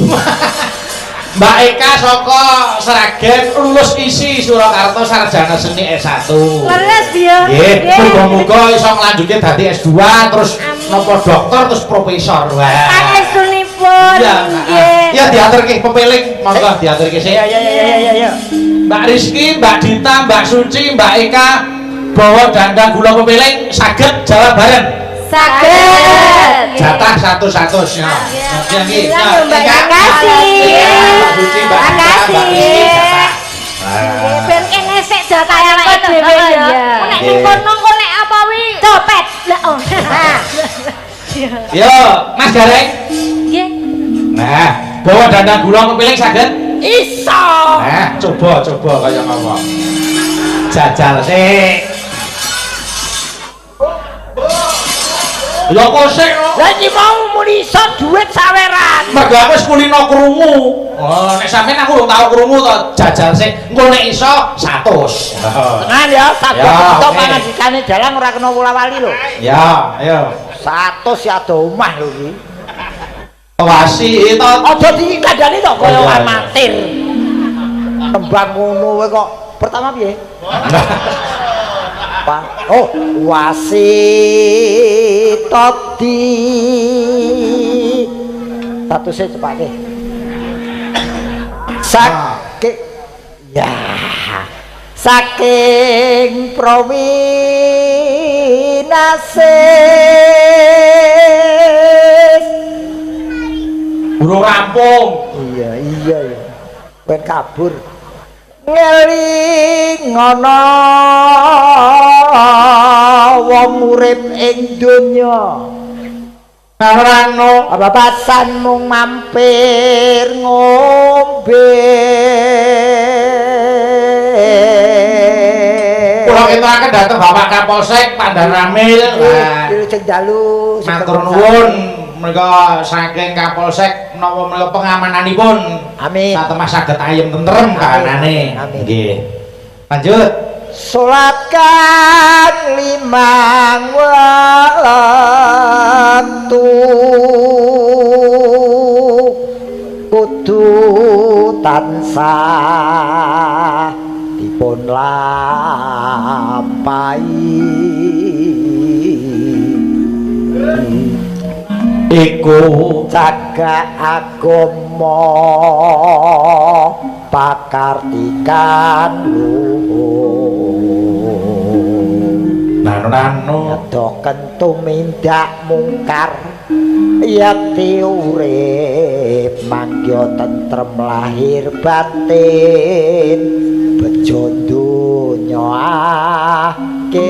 Mbak Eka saka Sragen lulus ISI Surakarta sarjana seni S1. Leres, Biyung. Nggih, muga-muga iso nglanjutke dadi S2 terus napa dokter terus profesor. Wah. Pangestunipun. Nggih. Ya diaturke pepeling, monggo diaturke sik. Ya ya ya ya ya. Mbak Rizky, Mbak Dita, Mbak Suci, Mbak Eka bawa dandang gula pepeling saged jawab bareng. Saged. Jatah 100 ya. Nggih, Mbak kasih. Mbak Suci, Mbak Dita, Mbak Rizky jatah. Ben kene sik jatah awake dhewe ya. Nek ning kono engko nek apa wi copet. Lah oh. Yo, Mas Gareng. Nggih. Nah, bawa dandang gula pepeling saged? Iso. Nah, coba kaya ngapa. Jajal sik. Ya kok sik. Lah iki mau muni iso dhuwit saweran. Mergo aku wis kulino krungu. Oh, nek sampean aku urung tau krungu to, jajal sik. Engko nek iso 100. Tenan ya, sabda kita pangandikane dalang ora kena wula-wali lho. Ya, ayo. 100 ya do omah lho iki. Wasi to aja dikandani to kaya amatir. Tembang ngono kowe kok. Pertama piye? Pak. Oh, wasi tadi. Satuse cepake. Saking ya. Saking prowinase. Burung rampung. Iya, iya ya. Ben kabur. Ngeling ana wong urip ing donya. Narano babasan mung mampir ngombe. Kula keturaken dhateng Bapak Kapolsek Pandan Ramil. Wilujeng dalu. Matur nuwun menika saking Kapolsek menawa menika pengamananipun. Amin. Satemah saged ayem tentrem kahanane. Nggih. Lanjut. Salat kang limang wektu kudu tansah dipun lampahi. Iku cagak agama pakartikan luhur. Nano Adoh kentu mindak mungkar. Yakti urip mangya tentrem lahir batin bejo donya akhirat.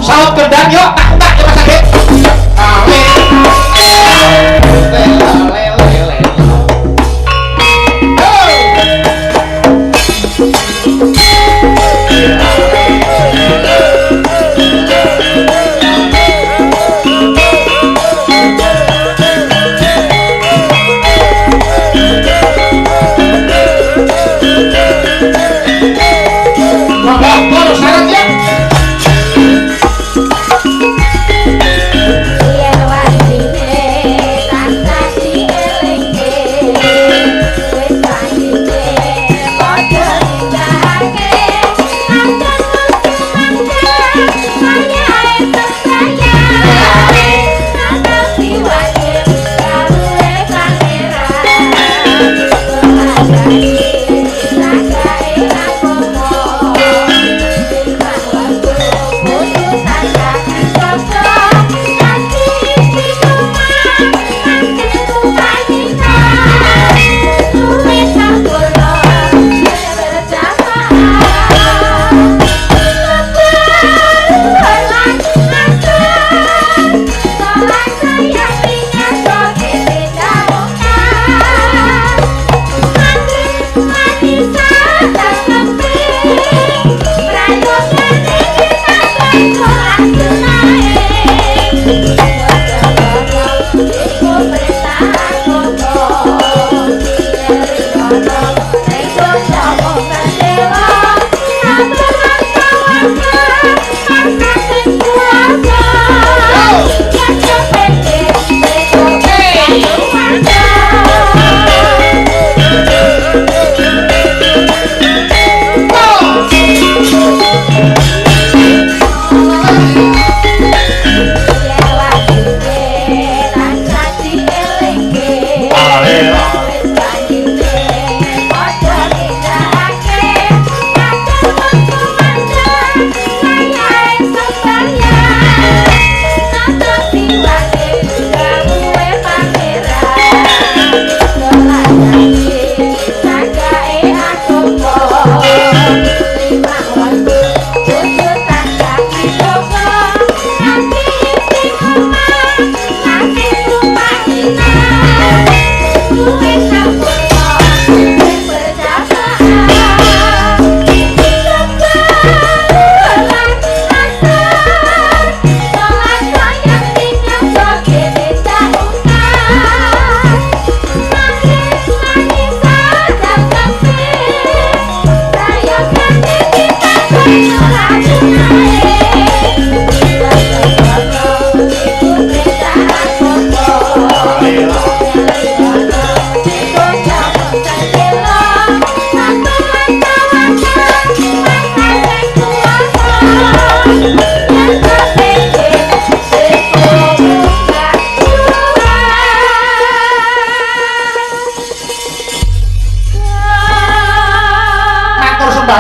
Saut kendang yuk tak tak ya Mas Agit.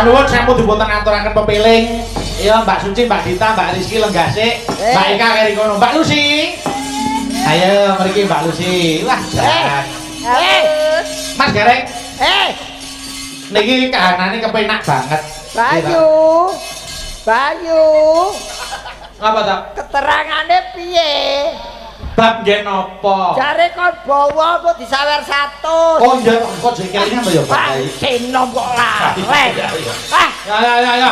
Nuwun sampun dipun aturaken pepiling. Ya Mbak Suci, Mbak Dita, Mbak Rizky lenggase, Mbak Eka keri kono, Mbak Lucy. Ayo mriki Mbak Lucy. Wah, jan. Mas Gareng. Niki kahanane kepenak banget. Bayu. Bayu. Ngapa ta? Keterangane piye? Bab nggih napa? Jare kon bawa kok disawer 100. Oh iya, kok jengkelnya apa ya, Pak? Sinom kok lalen. Ah, ya ya ya ya.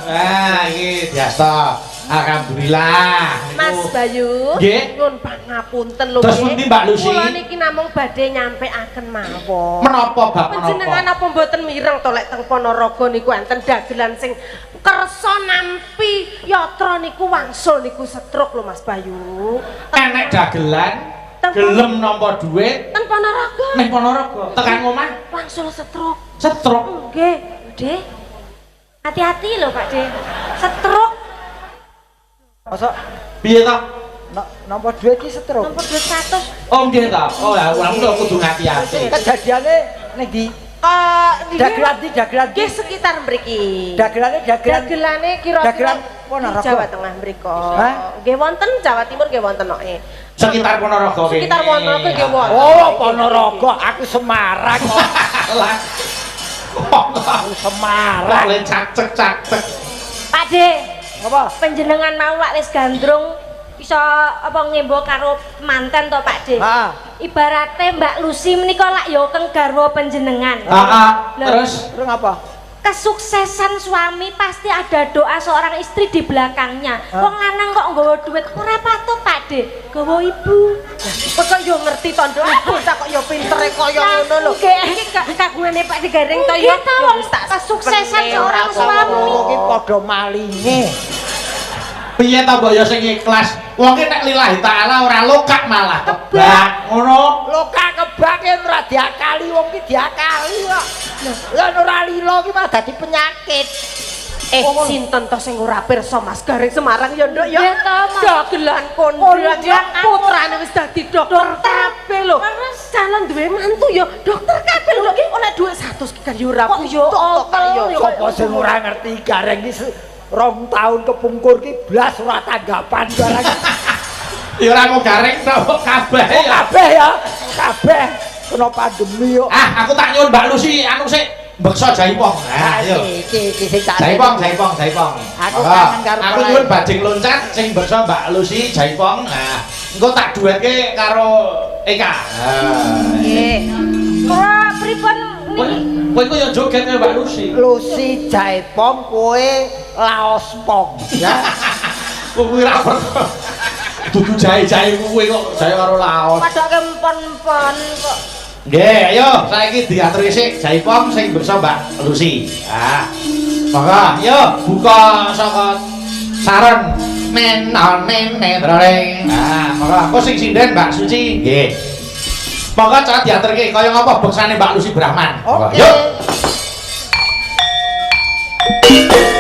Nah, iki biasa. Alhamdulillah. Mas Bayu, nyuwun pangapunten lho. Terus pundi Mbak Lucy? Kula niki namung badhe nyampeaken mawon. Menapa bab menapa? Panjenengan apa mboten mireng to lek teng Ponorogo niku enten dagelan sing kersa nampi yatra niku wangsul niku stroke lho Mas Bayu. Enek dagelan gelem nampa dhuwit teng Ponorogo. Ning Ponorogo tekan omah wangsul stroke. Stroke. Nggih, Dik. Hati-hati lho Pak De. Stroke. Masa piye ta? Nampa dhuwit iki stroke. Nampa dhuwit 100. Oh nggih ta. Oh ya wong kudu ngati-ati. Kejadiane ning ndi? Dagelan ndi dagelan? Nggih sekitar mriki. Dagelane dagelan. Dagelane kira-kira dagelan Ponorogo. Jawa Tengah mriko. Hah? Nggih wonten Jawa Timur nggih wonten kok. Sekitar Ponorogo kene. Sekitar Ponorogo nggih wonten. Oh, Ponorogo, aku Semarang kok. Lah. Aku Semarang. Le cacek-cacek. Pak De, Apa? Panjenengan mau lak wis gandrung iso apa ngembo karo manten to Pak De. Heeh. Ibarate Mbak Lucy menika lak ya keng garwa panjenengan. Heeh. Terus terus apa? Kesuksesan suami pasti ada doa seorang istri di belakangnya. Wong lanang kok nggawa duit ora patut Pak De, nggawa ibu. Kok kok yo ngerti to, Nduk? Bocah kok yo pintere kaya ngono lho. Iki kagungane Pak De Gareng to yo. Kesuksesan seorang suami. Iki padha malinge. Piye ta mbok yo sing ikhlas? Wong ki nek lillahi taala ora lokak malah kebak ngono. Lokak kebak yen ora diakali wong ki diakali kok. Lah ora lilo ki malah dadi penyakit. Sinten to sing ora pirsa Mas Gareng Semarang ya Nduk ya? Dagelan kondang putrane wis dadi dokter kabeh lho. Calon duwe mantu ya dokter kabeh lho. Oleh dhuwit 100 ki kan yo ora yo opel. Sopo sing ora ngerti Gareng ki 2 tahun kepungkur ki blas ora tanggapan barang. Ya ora mau Gareng tok kabeh ya. Kabeh ya, kabeh kena pandemi yo. Ah, aku tak nyuwun Mbak Lucy anu sik mbeksa jaipong. Nah, ayo. Iki iki sing tak jaipong, jaipong, jaipong. Aku kangen karo aku nyuwun bajing loncat sing mbeksa Mbak Lucy jaipong. Nah, engko tak duetke karo Eka. Nggih. Ora pripun niki? Kowe iku yo joget karo Mbak Lucy. Lucy jaipong kowe laos pong ya. Kowe ora dudu jae-jae kowe kok jae karo laos. Padake empon-empon kok. Nggih, ayo saiki diaturi sik jaipong sing mbeksa Mbak Lucy. Ah. Monggo, ayo buka saka saron menon nene droreng. Ah, monggo aku sing sinden Mbak Suci. Nggih. Monggo cak diaturke kaya ngapa beksane Mbak Lucy Brahman. Oke. Yuk. Hey!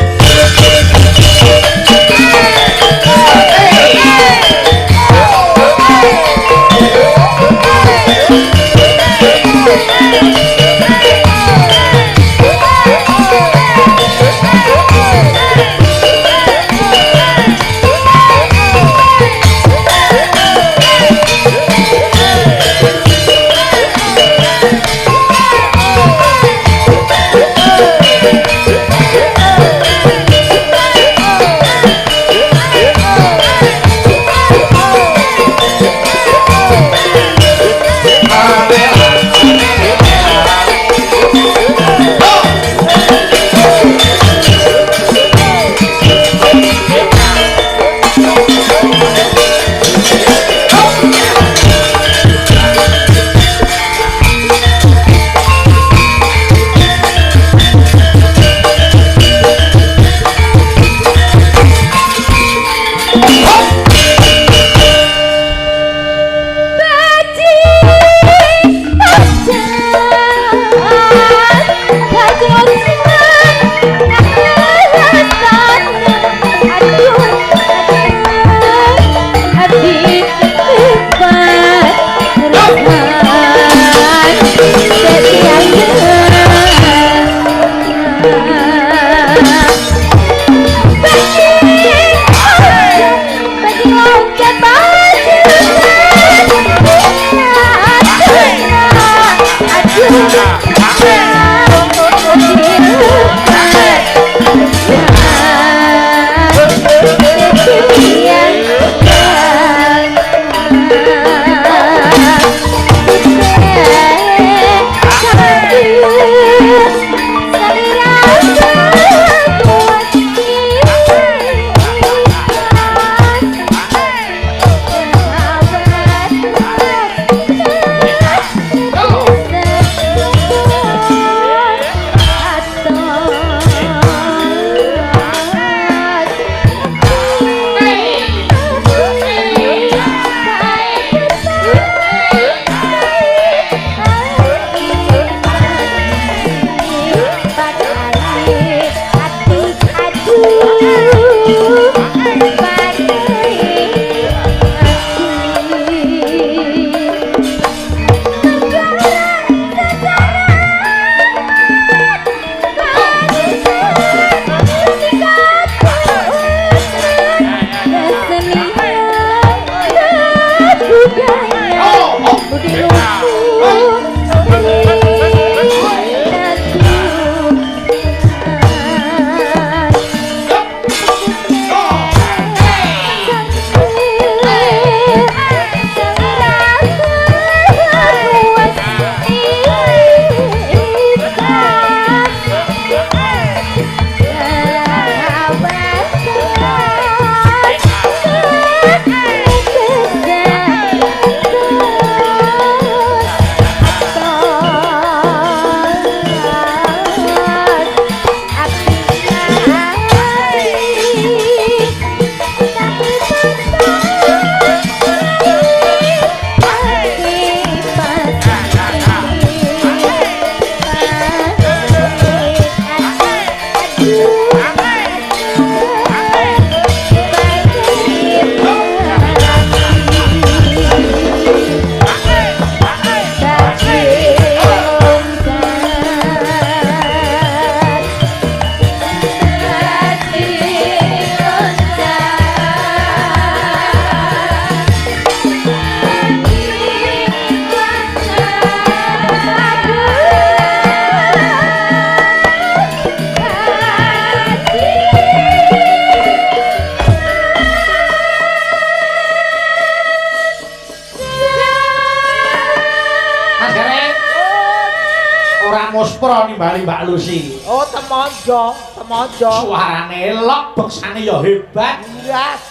Muspro nimbali Mbak Lucy. Oh, temonjo, temonjo. Suarane elok, beksane ya hebat. Yes.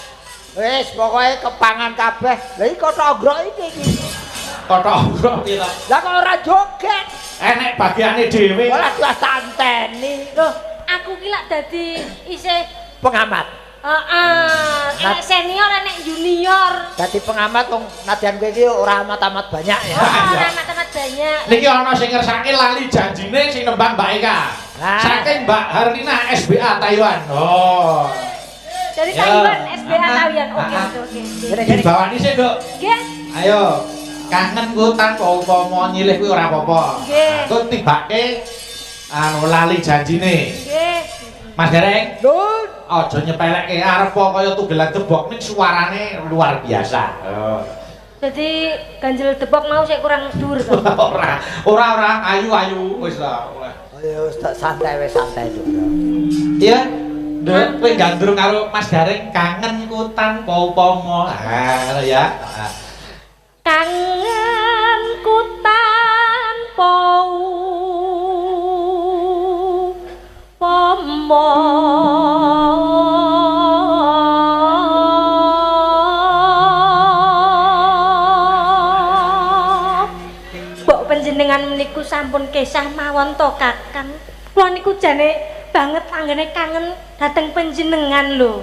Wis pokoke kepangan kabeh. Lah iki kothok ogrok iki iki. Kothok ogrok piye to? Lah kok ora joget? Enek bagiane dhewe. Ora jelas tanteni. Loh, aku ki lak dadi isih pengamat. Heeh, enek senior enek junior. Dadi pengamat wong nadyan kowe iki ora amat-amat banyak ya. Ora amat-amat banyak. Niki ana sing ngersake lali janjine sing nembang Mbak Eka. Saking Mbak Harlina SBA Taiwan. Oh. Dari Taiwan SBA Taiwan. Oke, oke. Dibawani sik, Nduk. Nggih. Ayo. Kangen ku tanpa upama nyilih kuwi ora apa-apa. Nggih. Engko tibake anu lali janjine. Nggih. Mas Gareng, Nun, aja nyepelekke arep kaya tugelan debok ning suarane luar biasa. Oh. Dadi ganjel debok mau sik kurang dhuwur to. Ora, ora ora ayu-ayu wis ta. Ayo wis tak santai wis santai lho. Iya, Nduk, kowe gandrung karo Mas Gareng kangen ku tanpa upama. Ah, ngono ya. Kangen ku tanpa upama. Mbok panjenengan meniku sampun kesah mawon to Kakang. Kula niku jane banget anggene kangen dhateng panjenengan lho.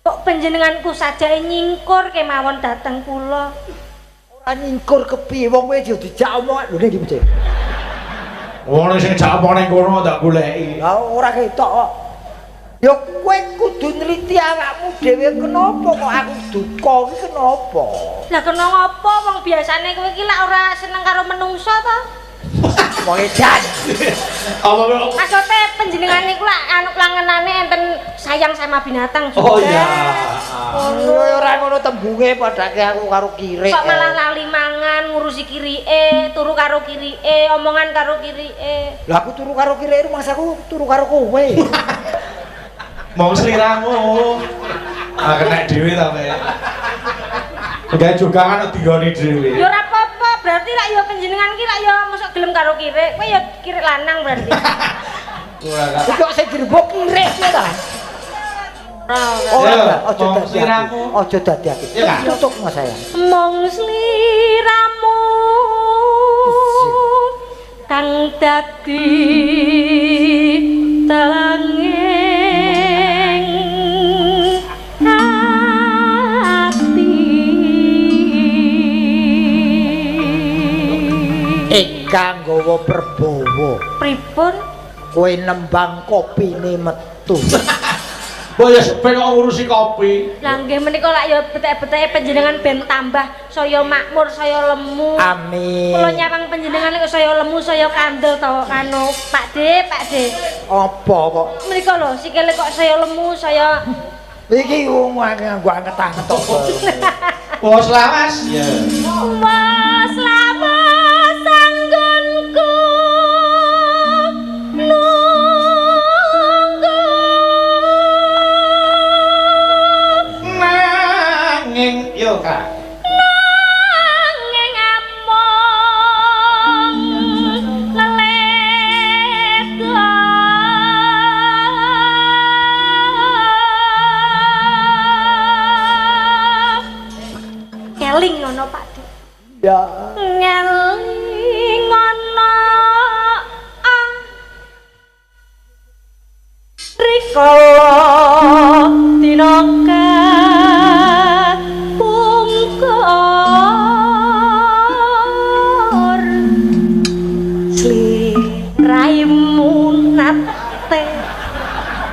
Kok panjenenganku sajake nyingkur kemawon dhateng kula. Ora nyingkur kepiye wong kowe yo dijak omong lho ning ndi Bocil? Wong sing jak omong ning kono tak goleki. Lah ora ketok kok. Ya kowe kudu nliti awakmu dhewe kenapa kok aku duka iki kenapa? Lah kena ngopo wong biasane kowe iki lak ora seneng karo menungso to? Wong edan. Apa kok Maksude panjenengan niku lak anu langenane enten sayang sama binatang juga. Oh iya. Ngono ora ngono tembunge padake aku karo kirik. Kok malah lali mangan ngurusi kirike, turu karo kirike, omongan karo kirike. Lah aku turu karo kirike rumangsaku turu karo kowe. Mong sliramu. Ah kena dhewe ta kowe. Gawe jogangan dinggoni dhewe. Ya ora apa-apa, berarti lak ya panjenengan ki lak ya mosok gelem karo kirik, kowe ya kirik lanang berarti. Ora kok. Kok sing direbuk kirik piye ta? Ora, aja dadi aku. Aja dadi aku. Tutuk Mas sayang. Mong sliramu kang dadi telanging ati. Eka nggawa perbawa. Pripun? Kowe nembang kopine metu. Mbok ya ben kok ngurusi kopi. Lah nggih menika lak ya betek-beteke panjenengan ben tambah saya makmur, saya lemu. Amin. Kula nyawang panjenengan kok saya lemu, saya kandel to anu Pak De, Pak De. Apa kok? Menika lho sikile kok saya lemu, saya iki wong nganggo anget-anget kok. Bos lawas. Iya. Bos lawas anggonku. Nunggu. Nanging yo Kak. Nanging amung lelet. Ngeling ngono Pak De. Ya. Ngeling ngono. Rikala dina kapungkur sliraimu nate.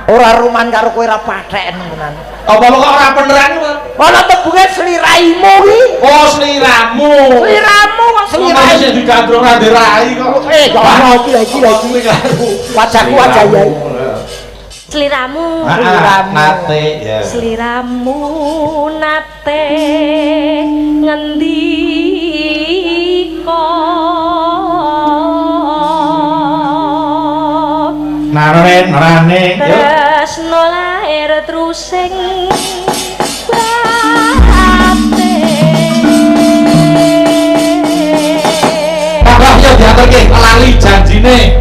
Ora ruman karo kowe ora patheken tenan. Apa kok ora beneran kok? Ana tembunge sliraimu ki. Oh, sliramu. Sliramu kok sliraimu. Sing digandrung ra rai kok. Eh, kok ora iki lha iki lha iki. Wajahku wajah yai. Sliramu. Sliramu nate ya. Sliramu nate ngendika. Naren rane tresno lair trusing batin. Tambah yo diaturke lali janjine.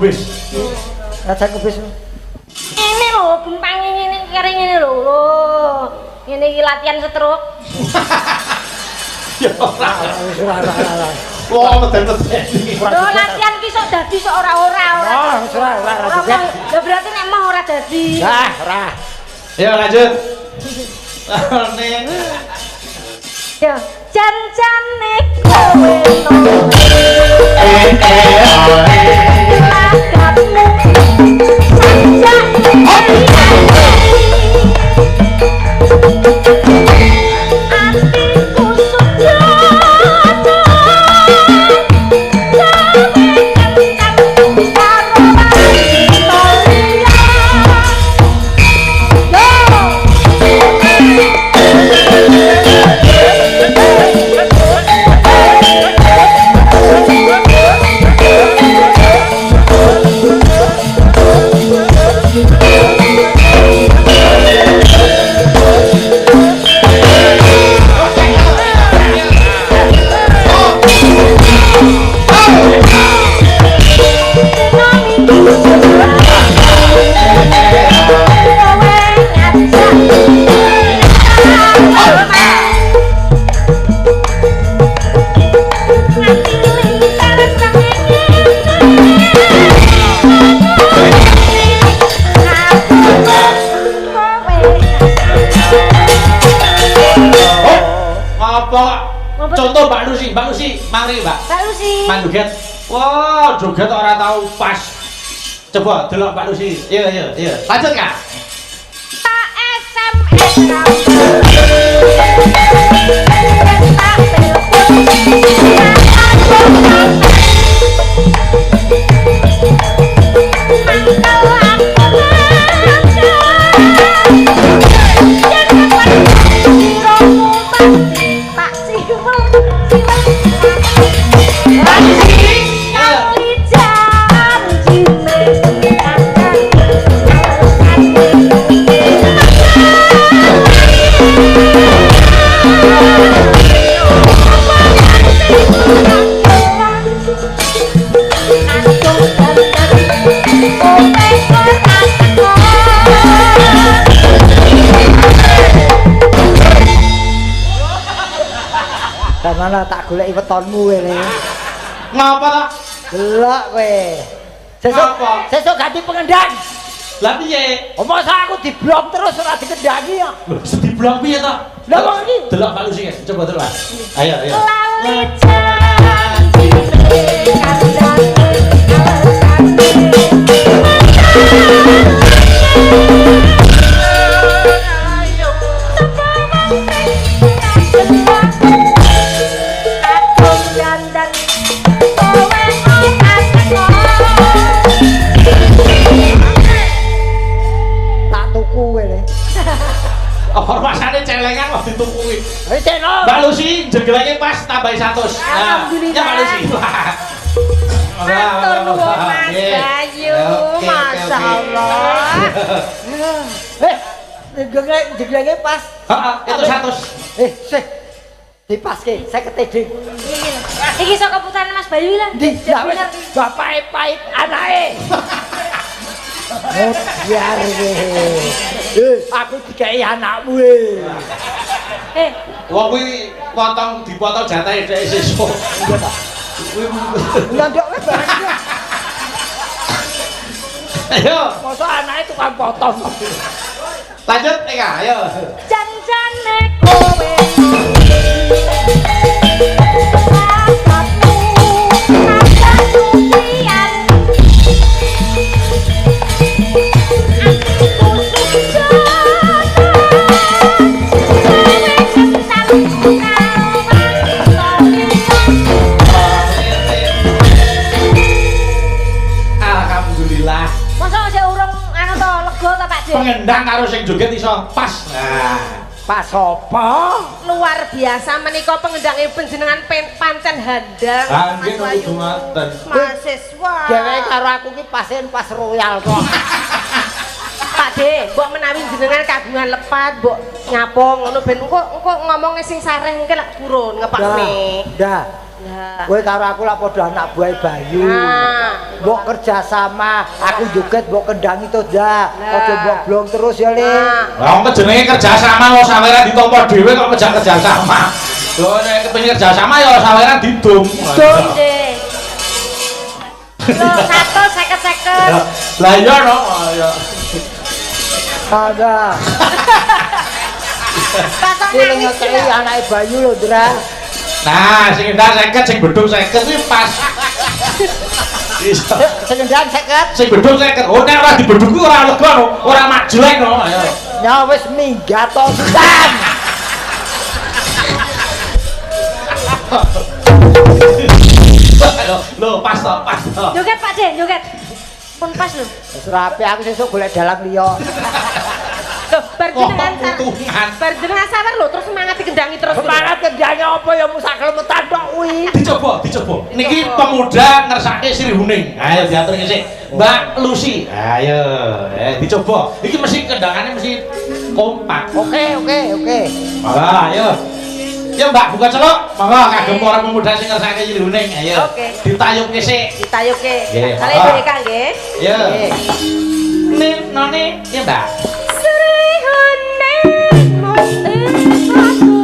kubis. Latihan kubis. Ini lho, gempange ngene kere ngene lho. Lho. Ngene iki latihan stroke. Ya ora. Ora. Wah, meden-medeni. Lho latihan ki sok dadi sok ora-ora ora. Oh, wis ora joget. Lah berarti nek mah ora dadi. Lah, ora. Ayo lanjut. Ning. Ya, jan-jane kowe no. Lagakmu sajak atiku sujata gawe kencang karo wanita liya. Yo. Contoh Mbak Lucy, Mbak Lucy, mari Mbak. Mbak Lucy. Mang joget. Wah, joget ora tau pas. Coba delok Mbak Lucy. Iya, iya, iya. Lanjut, Kak. Tak SMS kamu. Tak telepon. Mangkel aku mangkel. Yen pasti tak siwel siwel. Kali janjine Mana tak goleki wetonmu kowe le. Ngapa ta? Delok kowe. Sesuk sesuk ganti pengendang. Lah piye? Masa aku diblok terus ora dikendangi ya. Lho, diblok piye ta? Lah wong iki delok Pak Lucy, coba delok. Ayo, ayo. Lali janjine kandhane alasane. Ormasane celengan kok dituku kuwi. Wis ceno. Mbak Lucy jeglenge pas tambahi 100. Alhamdulillah. Ya Mbak Lucy. Matur nuwun Mas Bayu. Masyaallah. Jeglenge pas. Heeh, itu 100. Sih. Dipaske 50 ding. Iki sok keputusan Mas Bayu lah. Ndi? Lah wis bapake pait anake. Biar kowe. Aku dikei anakmu e. Wong kuwi potong dipotong jatahe dhek sesuk. Iya ta. Kuwi ndok kowe bareng. Ayo. Mosok anake tukang potong. Lanjut Eka, ayo. Jan-jane kowe. Alhamdulillah. Masa sik urung anu to lega ta Pak De? Pengendang karo sing joget iso pas. Nah, pas apa? Luar biasa menika pengendange panjenengan pancen handang. Nggih kudu ngoten. Mahasiswa. Dheweke karo aku ki pasen pas royal kok. Pak De, mbok menawi jenengan kagungan lepat, mbok nyapo ngono ben engko engko ngomonge sing sareh mungkin lak purun ngepakne. Ndah. Lah. Kowe karo aku lak padha anak buahe Bayu. Nah. Mbok kerja sama, aku joget mbok kendangi to, Dah. Lah. Aja mbok blong terus ya, Le. Nah. Lah wong jenenge kerja sama kok saweran ditampa dhewe kok ngejak kerja sama. Lho nek kepengin kerja sama ya saweran didum. Dum. Nggih. Lho, 150-50. Lah iya no. Ya. Ada. Patok Kuwi nangis. ngekeki anake Bayu lho, Ndra. Nah, sing endang 50, sing bedhug 50 kuwi pas. Iso. Sing endang 50. Sing bedhug 50. Oh nek ora dibedhug kuwi ora lega no, ora majlek no. Ayo. Ya wis minggat to, Sultan. Lho, pas to, pas to. Joget Pak De, joget. Pun pas lho. Wis rapi aku sesuk golek dalang liya. Lho, bar jenengan Kok bar jenengan sawer lho terus semangat dikendangi terus. Semangat kendangnya apa ya musak kelemetan tok kuwi. Dicoba, dicoba. Niki pemuda ngersake Sri Huning. Ayo diatur sik. Mbak Lucy. Ayo, dicoba. Iki mesti kendangane mesti kompak. Oke, oke, oke. Monggo, ayo. Ya Mbak, buka celuk. Monggo kagem para pemuda sing ngersake Sri Huning. Ayo. Oke. Ditayuke sik. Ditayuke. Nggih, Kali monggo. BK nggih. Yo. Nggih. Nen none, ya Mbak. Sri Huning mesti satuan.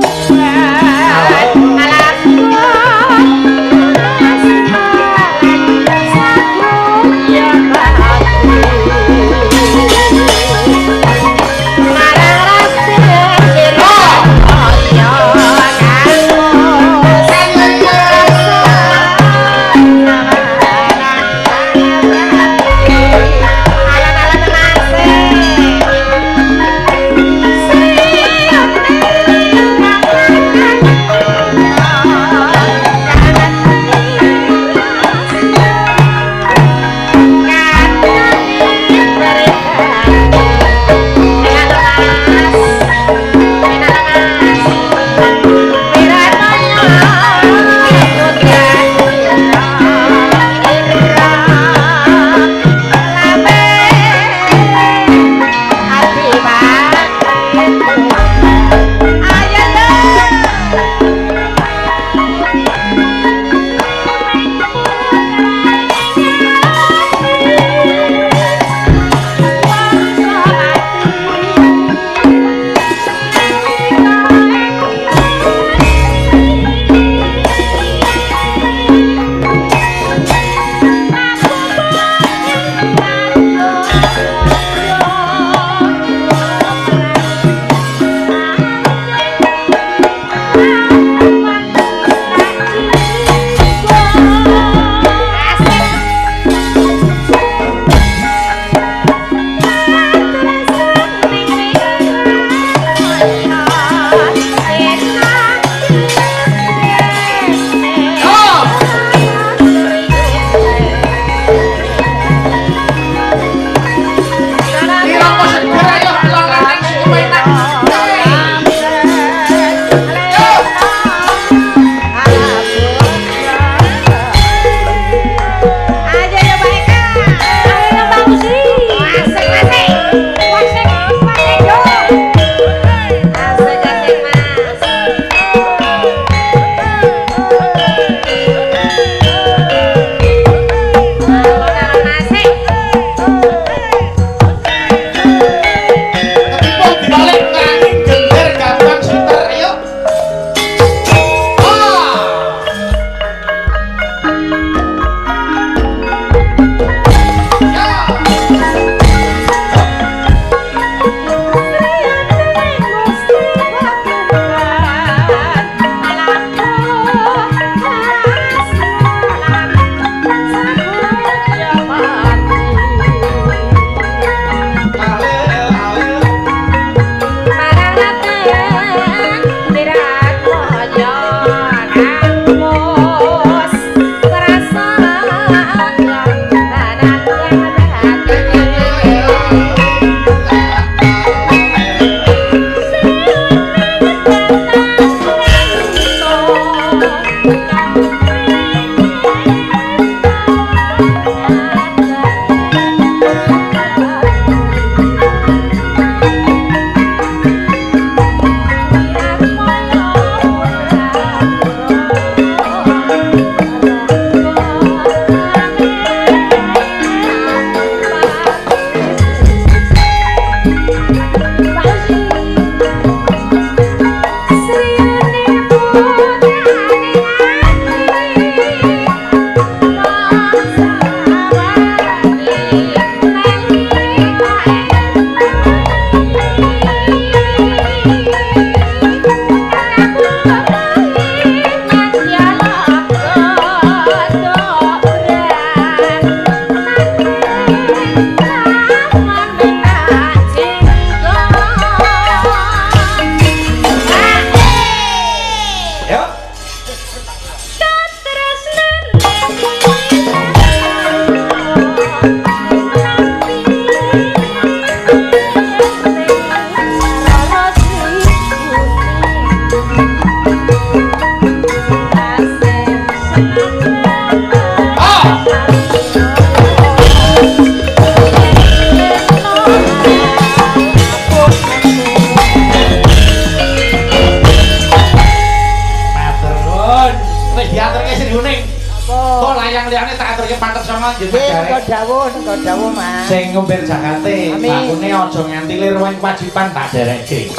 Sing ngumbar jagate, Amin. bakune aja nganti lir wae kewajiban tak derekke.